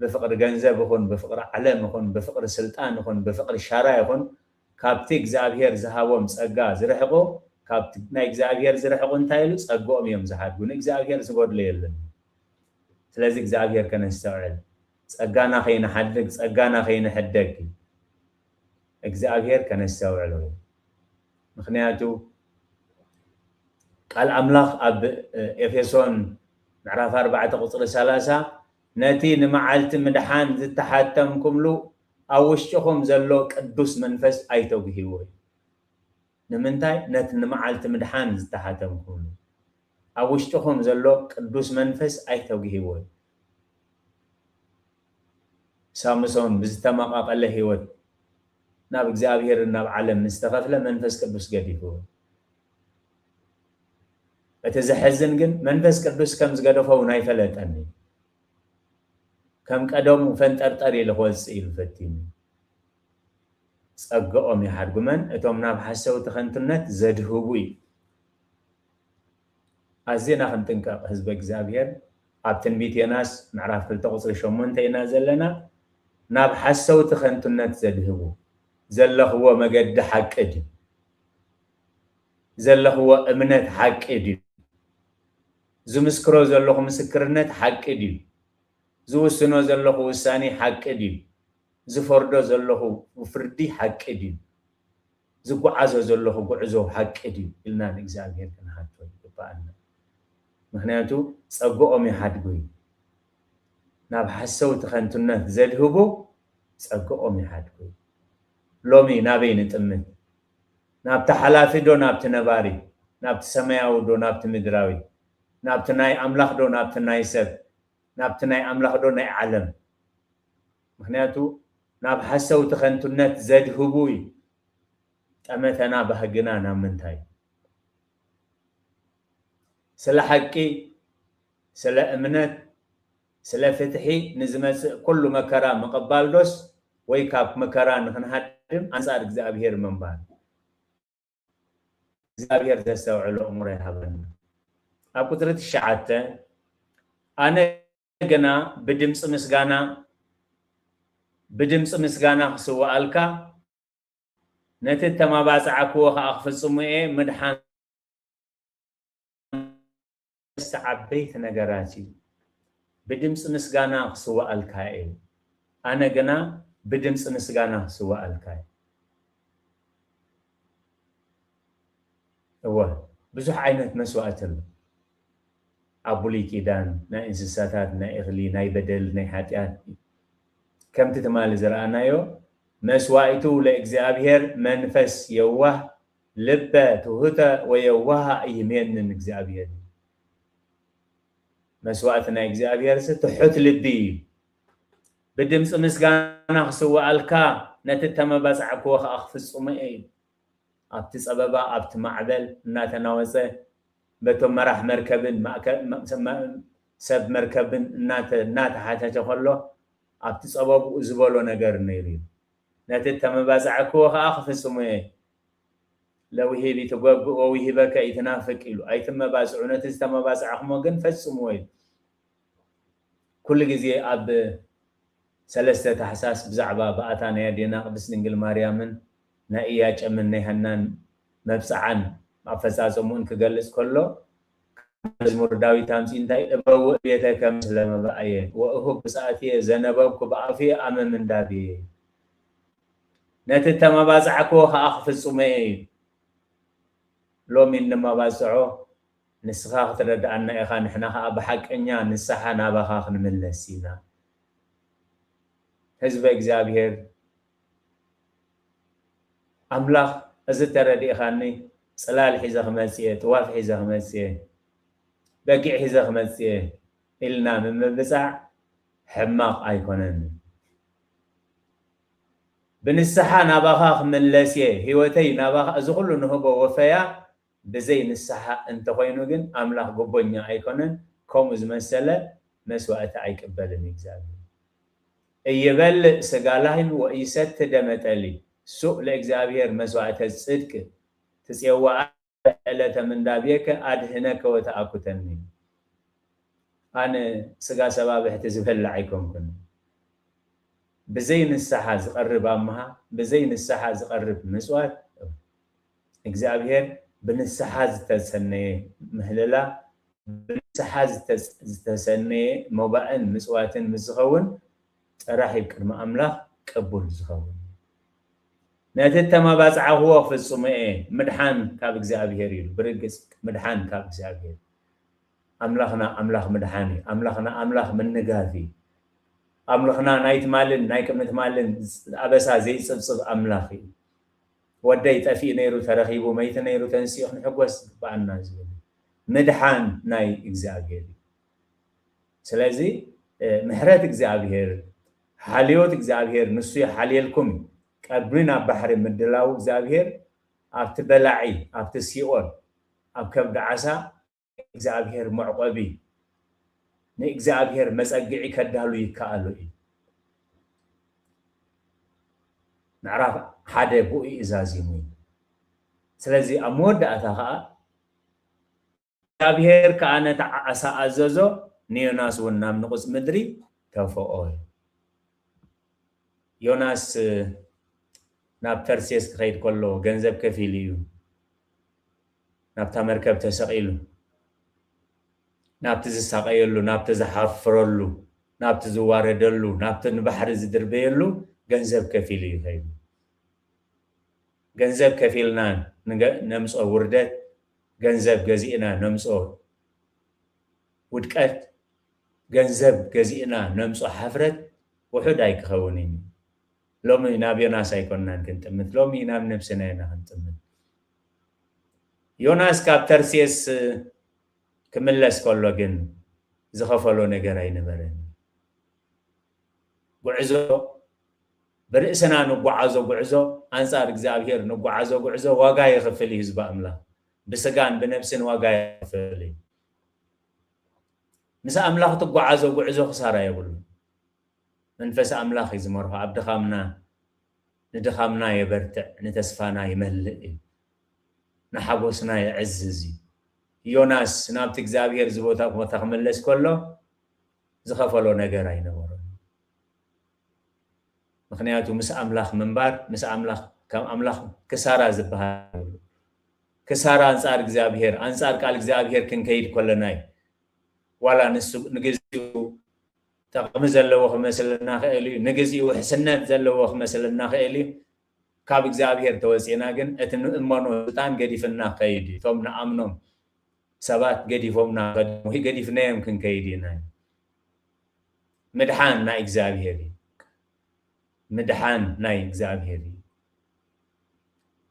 ብፍቕሪ ገንዘብ ይኹን፣ ብፍቕሪ ዓለም ይኹን፣ ብፍቕሪ ስልጣን ይኹን፣ ብፍቕሪ ሻራ ይኹን፣ ካብቲ እግዚኣብሔር ዝሃቦም ጸጋ ዝርሕቑ፣ ካብቲ ናይ እግዚኣብሔር ዝርሕቑ እንታይ ኢሉ? ጸግኦም እዮም ዝሓድጉ። ንእግዚኣብሔር ዝጎድሎ የለን። ስለዚ እግዚኣብሔር ከነስተውዕል፣ ጸጋና ከይንሓድግ፣ ጸጋና ከይንሕደግ እግዚኣብሔር ከነስተውዕሎ እዩ። ምኽንያቱ ቃል ኣምላኽ ኣብ ኤፌሶን ምዕራፍ ኣርባዕተ ቁጽሪ ሰላሳ፣ "ነቲ ንመዓልቲ ምድሓን ዝተሓተምኩምሉ ኣብ ውሽጥኹም ዘሎ ቅዱስ መንፈስ ኣይተጉህይዎ" እዩ። ንምንታይ? ነቲ ንመዓልቲ ምድሓን ዝተሓተምኩምሉ ኣብ ውሽጥኹም ዘሎ ቅዱስ መንፈስ ኣይተጉህይዎ እዩ። ሳምሶን ብዝተመቓቐለ ህይወት ናብ እግዚኣብሔርን ናብ ዓለም ምስ ተኸፍለ መንፈስ ቅዱስ ገዲፍዎ። እቲ ዘሕዝን ግን መንፈስ ቅዱስ ከም ዝገደፎ እውን ኣይፈለጠን እዩ። ከም ቀደሙ ፈንጠርጠር ኢሉ ክወፅእ ኢሉ ፈቲኑ። ጸግኦም ይሓድጉ መን? እቶም ናብ ሓሰውቲ ከንቱነት ዘድህቡ እዩ። ኣዝና ክንጥንቀቕ ህዝበ እግዚኣብሔር። ኣብ ትንቢት ዮናስ ምዕራፍ ክልተ ቁጽሪ ሸሞንተ ኢና ዘለና። ናብ ሓሰውቲ ከንቱነት ዘድህቡ ዘለኽዎ መገዲ ሓቂ ድዩ? ዘለኽዎ እምነት ሓቂ ድዩ? ዝምስክሮ ዘለኹ ምስክርነት ሓቂ ድዩ? ዝውስኖ ዘለኹ ውሳኔ ሓቂ ድዩ? ዝፈርዶ ዘለኹ ፍርዲ ሓቂ ድዩ? ዝጓዓዞ ዘለኹ ጉዕዞ ሓቂ ድዩ? ኢልና ንእግዚኣብሔር ክንሓቶ ይግባኣና። ምኽንያቱ ጸግኦም ይሓድጉ እዩ። ናብ ሓሰውቲ ከንቱነት ዘድህቡ ጸግኦም ይሓድጉ እዩ። ሎሚ ናበይ ንጥምት? ናብቲ ሓላፊ ዶ ናብቲ ነባሪ? ናብቲ ሰማያዊ ዶ ናብቲ ምድራዊ? ናብቲ ናይ ኣምላኽ ዶ ናብቲ ናይ ሰብ? ናብቲ ናይ ኣምላኽ ዶ ናይ ዓለም? ምኽንያቱ ናብ ሓሰውቲ ከንቱነት ዘድህቡ እዩ። ጠመተና ባህግና ናብ ምንታይ? ስለ ሓቂ፣ ስለ እምነት፣ ስለ ፍትሒ ንዝመጽእ ኩሉ መከራ ምቕባል ዶስ ወይ ካብ መከራ ንኽንሃድም ኣንጻር እግዚኣብሔር ምንባር? እግዚኣብሔር ዘስተውዕሎ እምሮ ይሃበና። ኣብ ቁጽሪ ትሽዓተ፣ ኣነ ግና ብድምፂ ምስጋና፣ ብድምፂ ምስጋና ክስውኣልካ፣ ነቲ እተማባፅዓክዎ ኸዓ ክፍጽሙ እየ። ምድሓን ሰለስተ ዓበይቲ ነገራት እዩ። ብድምፂ ምስጋና ክስውኣልካ እየ። ኣነ ግና ብድምፂ ምስጋና ክስውኣልካ እየ። እወ፣ ብዙሕ ዓይነት መስዋእቲ ኣሎ። ኣብ ብሉይ ኪዳን ናይ እንስሳታት፣ ናይ እኽሊ፣ ናይ በደል፣ ናይ ሓጢኣት፣ ከምቲ ትማሊ ዝረኣናዮ፣ መስዋዕቱ ለእግዚኣብሔር መንፈስ የዋህ ልበ ትሑተ ወየዋሃ ይሜንን እግዚኣብሔር። መስዋእቲ ናይ እግዚኣብሔር ሲ ትሑት ልቢ እዩ። ብድምፂ ምስጋና ክስውኣልካ፣ ነቲ እተመባፅዓክዎ ከዓ ክፍፅሙ እየ። ኣብቲ ፀበባ፣ ኣብቲ ማዕበል እናተናወፀ፣ በቶም መራሕ መርከብን ማእከ-፣ መ-፣ መ-፣ ሰብ መርከብን እናተ-፣ እናተሓተተ ከሎ፣ ኣብቲ ፀበብኡ ዝበሎ ነገር ነይሩ እዩ። ነቲ እተመባፅዓክዎ ከዓ ክፍፅሙ እየ። ለውሂብ ትጎብእ ወውሂበከ ኢትናፍቅ ኢሉ። ኣይትመባጽዑ፣ ነቲ ዝተመባጻዕኹሞ ግን ፈጽምዎ ኢሉ። ኩሉ ግዜ ኣብ ሰለስተ ታሕሳስ ብዛዕባ ብኣታ ናይ ኣዴና ቅድስት ድንግል ማርያምን ናይ ኢያቄምን ናይ ሃናን መብጽዓን ኣፈጻጸምኡን ክገልጽ ከሎ፣ መዝሙር ዳዊት ኣምጺኡ እንታይ፣ "እበውእ ቤተከ ምስለ መባእየ ወእሁብ ብጻእትየ ዘነበብኩ ብኣፍየ ኣመ ምንዳብየ። ነቲ እተመባጻዕክዎ ከኣ ክፍጽሞ እየ" ኢሉ። ሎሚ እንመባጽዖ ንስኻ ክትረድኣና ኢኻ፣ ንሕና ከኣ ብሓቀኛ ንስሓ ናባኻ ክንምለስ ኢና። ህዝበ እግዚኣብሔር፣ ኣምላኽ፣ እዚ ተረዲእኻኒ፣ ጽላል ሒዘ ክመጽእ እየ፣ ጥዋፍ ሒዘ ክመጽእ እየ፣ በጊዕ ሒዘ ክመጽእ እየ ኢልና ምምብጻዕ ሕማቕ ኣይኮነን። ብንስሓ ናባኻ ክምለስ እየ፣ ህይወተይ ናባኻ፣ እዚ ኩሉ ንህቦ ወፈያ ብዘይ ንስሓ እንተኾይኑ ግን ኣምላኽ ጎቦኛ ኣይኮነን፣ ከምኡ ዝመሰለ መስዋእቲ ኣይቅበልን እዩ እግዚኣብሔር። "እይበልዕ ስጋ ላህም ወእይሰቲ ደመ ጠሊ፣ ሱእ ለእግዚኣብሔር መስዋእተ ጽድቅ ትጼዋኣ ዕለተ ምንዳቤከ ኣድህነከ ወተኣኩተኒ።" ኣነ ስጋ ሰባብሕቲ ዝበልዕ ኣይኮንኩን። ብዘይ ንስሓ ዝቐርብ ኣምሃ፣ ብዘይ ንስሓ ዝቐርብ ምጽዋት፣ እግዚኣብሔር ብንስሓ ዝተሰነየ ምህልላ፣ ብንስሓ ዝተስ-፣ ዝተሰነየ መባእን ምጽዋትን ምስ ዝኸውን፣ ጥራሕ እዩ ቅድሚ ኣምላኽ ቅቡል ዝኸውን። "ነቲ እተመባጽዓኽዎ ክፍጽሞ እየ፣ ምድሓን ካብ እግዚኣብሔር" ኢሉ። ብርግጽ ምድሓን ካብ እግዚኣብሔር። ኣምላኽና ኣምላኽ ምድሓን እዩ። ኣምላኽና ኣምላኽ ምንጋፍ እዩ። ኣምላኽና ናይ ትማልን ናይ ቅድሚ ትማልን ኣበሳ ዘይጽብጽብ ኣምላኽ እዩ። "ወደይ ጠፊኡ ነይሩ ተረኺቡ፣ መይቲ ነይሩ ተንሲኡ ክንሕጎስ ይግብኣና" ዝብል ምድሓን ናይ እግዚኣብሔር እዩ። ስለዚ፣ እ፣ ምሕረት እግዚኣብሔር፣ ሓልዮት እግዚኣብሔር ንሱ ይሓልየልኩም እዩ። ቀድሚ ናብ ባሕሪ ምድላው እግዚኣብሔር ኣብቲ በላዒ፣ ኣብቲ ሲኦል፣ ኣብ ከብዲ ዓሳ እግዚኣብሔር መዕቆቢ፣ ንእግዚኣብሔር መጸግዒ ከዳሉ ይከኣሎ እዩ። ምዕራፍ ሓደ ብኡ እዩ ዛዚሙ እዩ። ስለዚ ኣብ መወዳእታ ኸኣ እግዚኣብሔር ከኣ ነቲ ዓሳ ኣዘዞ፣ ንዮናስ እውን ናብ ንቑጽ ምድሪ ተፈኦ። ዮናስ ናብ ተርሴስ ክኸይድ ከሎ ገንዘብ ከፊሉ እዩ ናብታ መርከብ ተሰቒሉ። ናብቲ ዝሳቐየሉ፣ ናብቲ ዝሓፍረሉ፣ ናብቲ ዝዋረደሉ፣ ናብቲ ንባሕሪ ዝድርበየሉ ገንዘብ ከፊሉ እዩ ከይዱ። ገንዘብ ከፊልና ንገ-፣ ነምጾ ውርደት፣ ገንዘብ ገዚእና ነምጾ ውድቀት፣ ገንዘብ ገዚእና ነምጾ ሓፍረት ውሑድ ኣይክኸውንን እዩ። ሎሚ ናብ ዮናስ ኣይኮንናን ክንጥምት፣ ሎሚ ናብ ነብስና ኢና ክንጥምት። ዮናስ ካብ ተርሴስ ክምለስ ከሎ ግን ዝኸፈሎ ነገር ኣይነበረን። ጉዕዞ፣ ብርእስና ንጓዓዞ ጉዕዞ፣ ኣንጻር እግዚኣብሔር ንጓዓዞ ጉዕዞ ዋጋ የኽፍል እዩ ህዝቢ ኣምላኽ። ብስጋን ብነብስን ዋጋ የኽፍል እዩ። ምስ ኣምላኽ ትጓዓዞ ጉዕዞ ክሳራ የብሉን። መንፈስ ኣምላኽ እዩ ዝመርሖ። ኣብ ድኻምና፣ ንድኻምና የበርትዕ፣ ንተስፋና ይመልእ እዩ። ንሓጎስና የዕዝዝ እዩ። ዮናስ ናብቲ እግዚኣብሔር ዝቦታ ቦታ ክምለስ ከሎ ዝኸፈሎ ነገር ኣይነበሮን። ምኽንያቱ ምስ ኣምላኽ ምንባር፣ ምስ ኣምላኽ፣ ከም ኣምላኽ ክሳራ ዝበሃል የብሉ። ክሳራ ኣንጻር እግዚኣብሔር፣ ኣንጻር ቃል እግዚኣብሔር ክንከይድ ከለና እዩ። ዋላ ንሱ ንግዚኡ ጠቕሚ ዘለዎ ክመስለና ክእል እዩ፣ ንግዚኡ ውሕስነት ዘለዎ ክመስለና ክእል እዩ። ካብ እግዚኣብሔር ተወጺእና ግን እቲ ንእመኖ ስልጣን ገዲፍና ከይድ እዩ። እቶም ንኣምኖም ሰባት ገዲፎምና ከድሙ፣ ገዲፍናዮም ክንከይድ ኢና። ምድሓን ናይ እግዚኣብሔር እዩ። ምድሓን ናይ እግዚኣብሔር እዩ።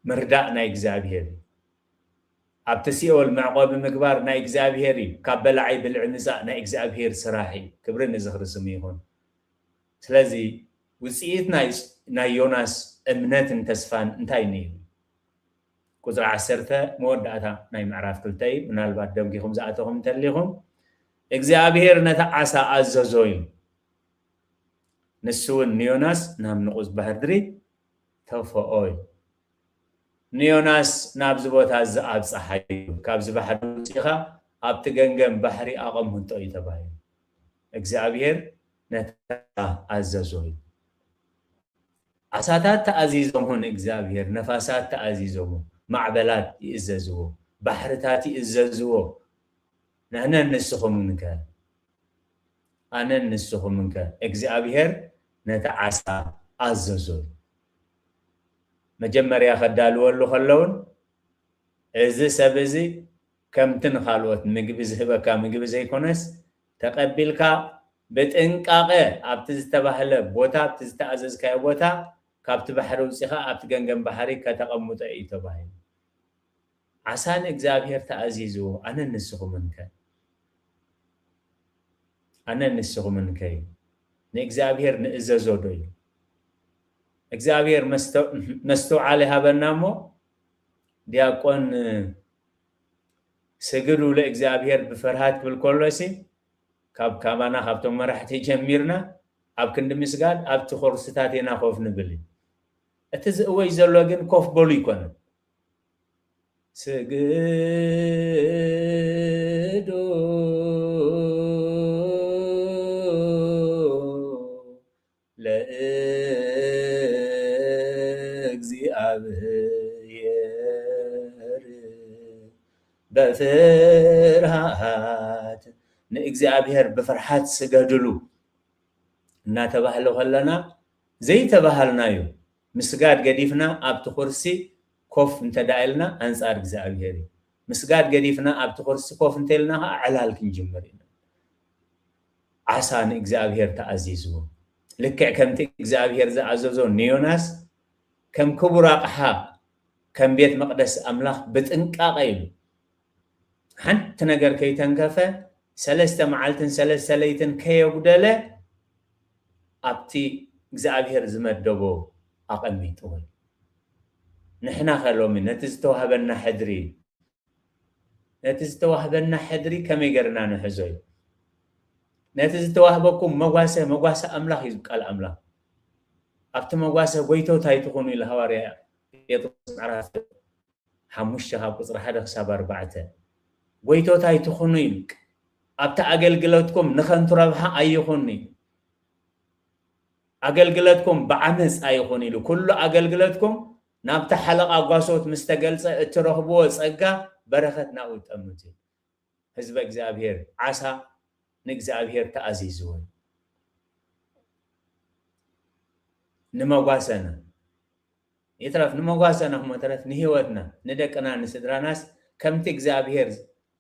ምርዳእ ናይ እግዚኣብሔር እዩ። ኣብቲ ሲኦል መዕቆቢ ምግባር ናይ እግዚኣብሔር እዩ። ካብ በላዓይ ብልዒ ምጻእ ናይ እግዚኣብሔር ስራሕ እዩ። ክብሪ ንዝኽሪ ስሙ ይኹን። ስለዚ ውጽኢት ናይ፣ ናይ ዮናስ እምነትን ተስፋን እንታይ ነይሩ? ቁጽሪ ዓሰርተ መወዳእታ ናይ ምዕራፍ ክልተ እዩ። ምናልባት ደምጊኹም ዝኣተኹም እንተሊኹም፣ እግዚኣብሔር ነቲ ዓሳ ኣዘዞ እዩ። ንሱ እውን ንዮናስ ናብ ንቑጽ ባሕሪ ድሪ ተፈኦ እዩ። ንዮናስ ናብዚ ቦታ እዚ ኣብጽሓዮ፣ ካብዚ ባሕሪ ውጺኻ ኣብቲ ገንገም ባሕሪ ኣቐምጦ እዩ ተባሂሉ። እግዚኣብሔር ነታ ዓሳ ኣዘዞ እዩ። ዓሳታት ተኣዚዞም ንእግዚኣብሔር፣ ነፋሳት ተኣዚዞም፣ ማዕበላት ይእዘዝዎ፣ ባሕርታት ይእዘዝዎ። ንሕነን ንስኹምን ከ? ኣነን ንስኹምን ከ? እግዚኣብሔር ነቲ ዓሳ ኣዘዞ እዩ። መጀመርያ ከዳልወሉ ከለውን፣ እዚ ሰብ እዚ ከምቲ ንኻልኦት ምግቢ ዝህበካ ምግቢ ዘይኮነስ፣ ተቐቢልካ ብጥንቃቐ ኣብቲ ዝተባህለ ቦታ፣ ኣብቲ ዝተኣዘዝካዮ ቦታ፣ ካብቲ ባሕሪ ውጺኻ ኣብቲ ገንገም ባሕሪ ከተቐምጦ እዩ ተባሂሉ። ዓሳ ንእግዚኣብሔር ተኣዚዝዎ፣ ኣነን ንስኹምን ከ? ኣነን ንስኹምን ከ? ንእግዚኣብሔር ንእዘዞ ዶ እዩ? እግዚኣብሔር መስተ-፣ መስተውዓሊ ሃበና እሞ፣ ዲያቆን ስግዱ ለእግዚኣብሔር ብፍርሃት ክብል ከሎሲ፣ ካብ ካባና ካብቶም መራሕቲ ጀሚርና ኣብ ክንዲ ምስጋድ ኣብቲ ኮርስታት ኢና ኮፍ ንብል። እቲ ዝእወጅ ዘሎ ግን ኮፍ በሉ ይኮነ። ስግዱ ለእግዚኣብሔር በፍርሃት፣ ንእግዚኣብሔር ብፍርሃት ስገድሉ እናተባህለ ከለና ዘይተባሃልናዩ። ምስጋድ ገዲፍና ኣብቲ ኩርሲ ኮፍ እንተ ደኣ ኢልና ኣንጻር እግዚኣብሔር እዩ። ምስጋድ ገዲፍና ኣብቲ ኩርሲ ኮፍ እንተ ኢልና ኸዓ ዕላል ክንጅምር ኢና። ዓሳ ንእግዚኣብሔር ተኣዚዝዎ። ልክዕ ከምቲ እግዚኣብሔር ዝኣዘዞ ንዮናስ ከም ክቡር ኣቕሓ፣ ከም ቤት መቕደስ ኣምላኽ ብጥንቃቐ ኢሉ፣ ሓንቲ ነገር ከይተንከፈ፣ ሰለስተ መዓልትን ሰለስተ ለይትን ከየጉደለ ኣብቲ እግዚኣብሔር ዝመደቦ ኣቐሚጥዎ። ንሕና ኸ ሎሚ ነቲ ዝተዋህበና ሕድሪ፣ ነቲ ዝተዋህበና ሕድሪ ከመይ ገርና ንሕዞ እዩ? ነቲ ዝተዋህበኩም መጓሰ፣ መጓሰ ኣምላኽ እዩ ቃል ኣምላኽ። ኣብቲ መጓሰ ጎይቶት ኣይትኹኑ ኢሉ ሃዋርያ ጴጥሮስ ምዕራፍ ሓሙሽተ ካብ ቁጽሪ ሓደ ክሳብ ኣርባዕተ። ጎይቶት ኣይትኹኑ ኢሉ። ኣብቲ ኣገልግሎትኩም ንኸንቱ ረብሓ ኣይኹን ኢሉ። ኣገልግሎትኩም ብዓመጽ ኣይኹን ኢሉ። ኩሉ ኣገልግሎትኩም ናብቲ ሓለቓ ጓሶት ምስ ተገልጸ እትረኽብዎ ጸጋ በረኸት ናብኡ ጠምት እዩ። ህዝበ እግዚኣብሔር ዓሳ ንእግዚኣብሔር ተኣዚዝዎ እዩ። ንመጓሰና ይትረፍ፣ ንመጓሰና እሞ ተረፍ ንህይወትና፣ ንደቅና፣ ንስድራናስ ከምቲ እግዚኣብሔር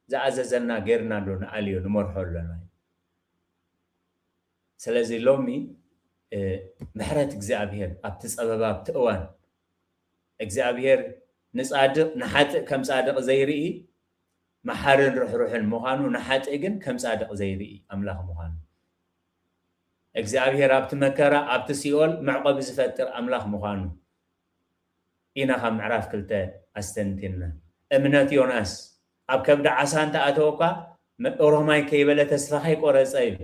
ዝኣዘዘና ጌርና ዶ ንኣልዮ፣ ንመርሖ ኣለና? ስለዚ ሎሚ፣ እ፣ ምሕረት እግዚኣብሔር ኣብቲ ጸበባ ኣብቲ እዋን፣ እግዚኣብሔር ንጻድቕ ንሓጥእ ከም ጻድቕ ዘይርኢ፣ መሓርን ርሕሩሕን ምዃኑ፣ ንሓጥእ ግን ከም ጻድቕ ዘይርኢ ኣምላኽ ምዃኑ፣ እግዚኣብሔር ኣብቲ መከራ፣ ኣብቲ ሲኦል መዕቆቢ ዝፈጥር ኣምላኽ ምዃኑ ኢና ካብ ምዕራፍ ክልተ ኣስተንቲንና። እምነት ዮናስ ኣብ ከብዲ ዓሳ እንተ ኣተወ እኳ፣ መ-፣ ኦሮማይ ከይበለ ተስፋ ከይቆረጸ እዩ።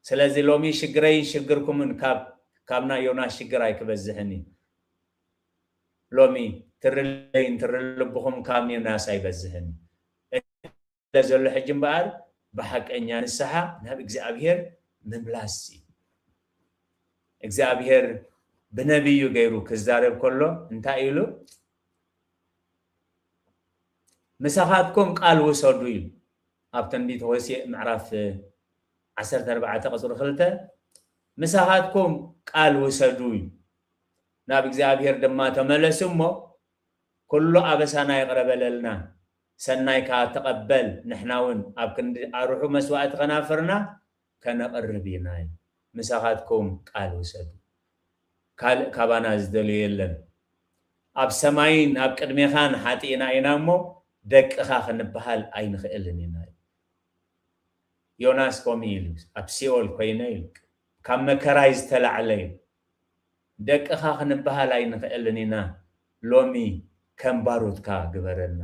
ስለዚ ሎሚ ሽግረይን ሽግርኩምን ካብ፣ ካብ ናይ ዮናስ ሽግር ኣይክበዝሕን እዩ። ሎሚ ትርለይን ትርልብኹም ካብ ዮናስ ኣይበዝሕን እዩ። ዘሎ ሕጂ እምበኣር ብሓቀኛ ንስሓ ናብ እግዚኣብሔር ምምላስ እዩ። እግዚኣብሔር ብነቢዩ ገይሩ ክዛረብ ከሎ እንታይ ኢሉ? ምሳኻትኩም ቃል ውሰዱ ኢሉ። ኣብ ትንቢት ሆሴዕ ምዕራፍ ዓሰርተ ኣርባዕተ ቁጽሪ ክልተ፣ ምሳኻትኩም ቃል ውሰዱ ኢሉ። ናብ እግዚኣብሔር ድማ ተመለሱ እሞ፣ ኩሉ ኣበሳና ይቕረ በለልና፣ ሰናይካ ተቐበል፣ ንሕና እውን ኣብ ክንዲ ኣርሑ መስዋእቲ ከናፍርና ከነቕርብ ኢና ኢሉ። ምሳኻትኩም ቃል ውሰዱ። ካልእ ካባና ዝደልዮ የለን። ኣብ ሰማይን ኣብ ቅድሜኻን ሓጢእና ኢና እሞ፣ ደቅኻ ክንበሃል ኣይንኽእልን ኢና ኢሉ። ዮናስ ከምኡ ኢሉ፣ ኣብ ሲኦል ኮይነ ኢሉ፣ ካብ መከራይ ዝተላዕለ ኢሉ፣ ደቅኻ ክንበሃል ኣይንኽእልን ኢና፣ ሎሚ ከም ባሮትካ ግበረና።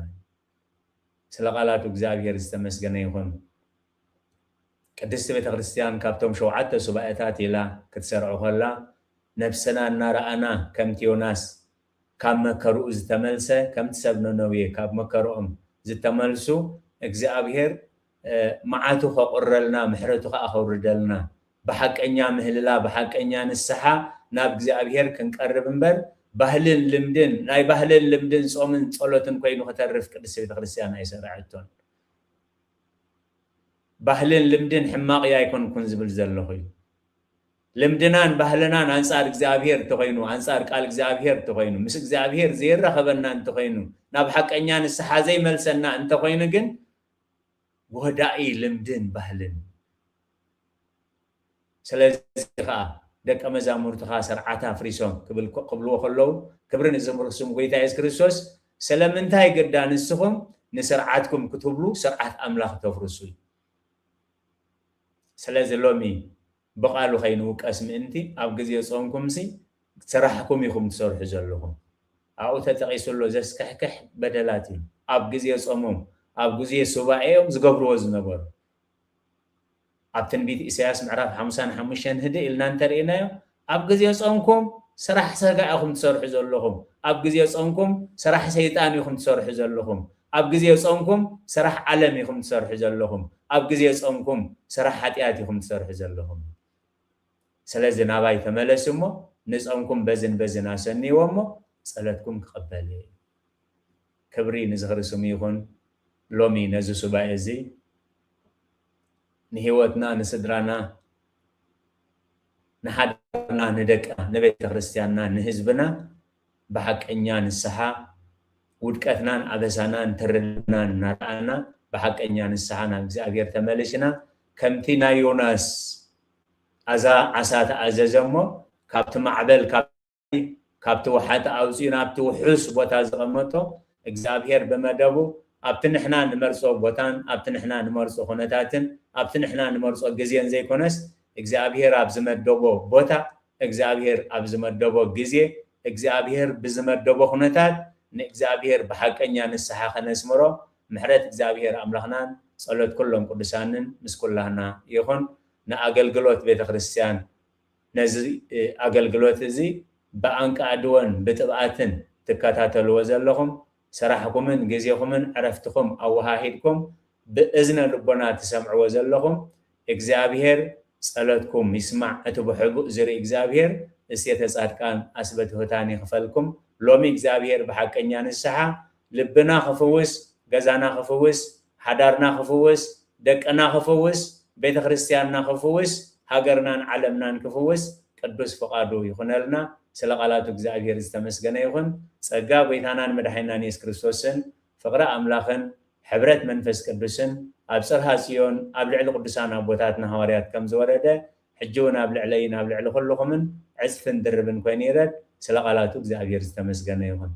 ስለ ቃላቱ እግዚኣብሔር ዝተመስገነ ይኹን። ቅድስቲ ቤተ ክርስቲያን ካብቶም ሸውዓተ ሱባኤታት ኢላ ክትሰርዖ ከላ፣ ነብስና እናረኣና ከምቲ ዮናስ ካብ መከርኡ ዝተመልሰ፣ ከምቲ ሰብ ነነዌ ካብ መከርኦም ዝተመልሱ፣ እግዚኣብሔር፣ እ፣ መዓቱ ከቑረልና፣ ምሕረቱ ከኣ ከውርደልና፣ ብሓቀኛ ምህልላ፣ ብሓቀኛ ንስሓ ናብ እግዚኣብሔር ክንቀርብ እምበር፣ ባህልን ልምድን፣ ናይ ባህልን ልምድን ጾምን ጸሎትን ኮይኑ ክተርፍ ቅድስቲ ቤተክርስትያን ኣይሰራዐቶን። ባህልን ልምድን ሕማቕ እየ ኣይኮንኩን ዝብል ዘለኹ እዩ። ልምድናን ባህልናን ኣንጻር እግዚኣብሔር እንተኾይኑ፣ ኣንጻር ቃል እግዚኣብሔር እንተኾይኑ፣ ምስ እግዚኣብሔር ዘይራኸበና እንተኾይኑ፣ ናብ ሓቀኛ ንስሓ ዘይመልሰና እንተኾይኑ ግን፣ ጎዳኢ ልምድን ባህልን። ስለዚ ኸኣ ደቀ መዛሙርትኻ ስርዓት ኣፍሪሶም ክብል-፣ ክብልዎ ከለዉ፣ ክብሪ ንዝምርክስም ጎይታ የሱስ ክርስቶስ፣ ስለምንታይ ግዳ ንስኹም ንስርዓትኩም ክትብሉ ስርዓት ኣምላኽ ተፍርሱ እዩ? ስለዚ ሎሚ ብቓሉ ከይንውቀስ ምእንቲ፣ ኣብ ግዜ ጾምኩምሲ ስራሕኩም ኢኹም ትሰርሑ ዘለኹም። ኣብኡ ተጠቒሱ ኣሎ ዘስክሕክሕ በደላት እዩ። ኣብ ግዜ ጾሞም፣ ኣብ ግዜ ሱባኤኦም ዝገብርዎ ዝነበሩ። ኣብ ትንቢት ኢሳያስ ምዕራፍ ሓምሳን ሓሙሽተን ህድእ ኢልና እንተርኢናዮ፣ ኣብ ግዜ ጾምኩም ስራሕ ሰጋ ኢኹም ትሰርሑ ዘለኹም። ኣብ ግዜ ጾምኩም ስራሕ ሰይጣን ኢኹም ትሰርሑ ዘለኹም። ኣብ ግዜ ጾምኩም ስራሕ ዓለም ኢኹም ትሰርሑ ዘለኹም። ኣብ ግዜ ጾምኩም ስራሕ ሓጢኣት ኢኹም ትሰርሑ ዘለኹም። ስለዚ ናባይ ተመለሱ እሞ ንጾምኩም በዝን በዝን ኣሰንይዎ እሞ ጸሎትኩም ክቕበል እየ። ክብሪ ንዝኽሪ ስሙ ይኹን። ሎሚ ነዚ ሱባኤ እዚ ንህይወትና፣ ንስድራና፣ ንሓዳርና፣ ንደቅና፣ ንቤተ ክርስቲያንና፣ ንህዝብና ብሓቀኛ ንስሓ ውድቀትናን ኣበሳናን ተረድናን እናረኣና ብሓቀኛ ንስሓ ናብ እግዚኣብሔር ተመልሽና ከምቲ ናይ ዮናስ ኣዛ ዓሳ ተኣዘዘ እሞ ካብቲ ማዕበል ካብ-፣ ካብቲ ወሓቲ ኣውፅኡ ናብቲ ውሑስ ቦታ ዘቐመጦ እግዚኣብሔር ብመደቡ ኣብቲ ንሕና ንመርጾ ቦታን ኣብቲ ንሕና ንመርጾ ኩነታትን ኣብቲ ንሕና ንመርጾ ግዜን ዘይኮነስ እግዚኣብሔር ኣብ ዝመደቦ ቦታ እግዚኣብሔር ኣብ ዝመደቦ ግዜ እግዚኣብሔር ብዝመደቦ ኩነታት ንእግዚኣብሔር ብሓቀኛ ንስሓ ከነስምሮ ምሕረት እግዚኣብሔር ኣምላኽናን ጸሎት ኩሎም ቅዱሳንን ምስ ኩላህና ይኹን። ንኣገልግሎት ቤተ ክርስቲያን ነዚ፣ እ፣ ኣገልግሎት እዚ ብኣንቃዕድወን ብጥብኣትን ትከታተልዎ ዘለኹም፣ ስራሕኩምን ግዜኹምን ዕረፍትኹም ኣወሃሂድኩም ብእዝነ ልቦና ትሰምዕዎ ዘለኹም፣ እግዚኣብሔር ጸሎትኩም ይስማዕ። እቲ ብሕቡእ ዝርኢ እግዚኣብሔር እሴተ ጻድቃን ኣስበ ትሑታን ይኽፈልኩም። ሎሚ እግዚኣብሔር ብሓቀኛ ንስሓ ልብና ክፍውስ፣ ገዛና ክፍውስ፣ ሓዳርና ክፍውስ፣ ደቅና ክፍውስ፣ ቤተ ክርስቲያንና ክፍውስ፣ ሃገርናን ዓለምናን ክፍውስ ቅዱስ ፍቓዱ ይኹነልና። ስለ ቃላቱ እግዚኣብሔር ዝተመስገነ ይኹን። ጸጋ ጎይታናን መድሓኒናን የሱስ ክርስቶስን ፍቕሪ ኣምላኽን ሕብረት መንፈስ ቅዱስን ኣብ ጽርሃ ጽዮን ኣብ ልዕሊ ቅዱሳን ኣቦታትና ሃዋርያት ከም ዝወረደ ሕጂ እውን ኣብ ልዕለይን ኣብ ልዕሊ ኩልኹምን ዕጽፍን ድርብን ኮይኑ ይረድ። ስለ ቃላቱ እግዚኣብሔር ዝተመስገነ ይኹን።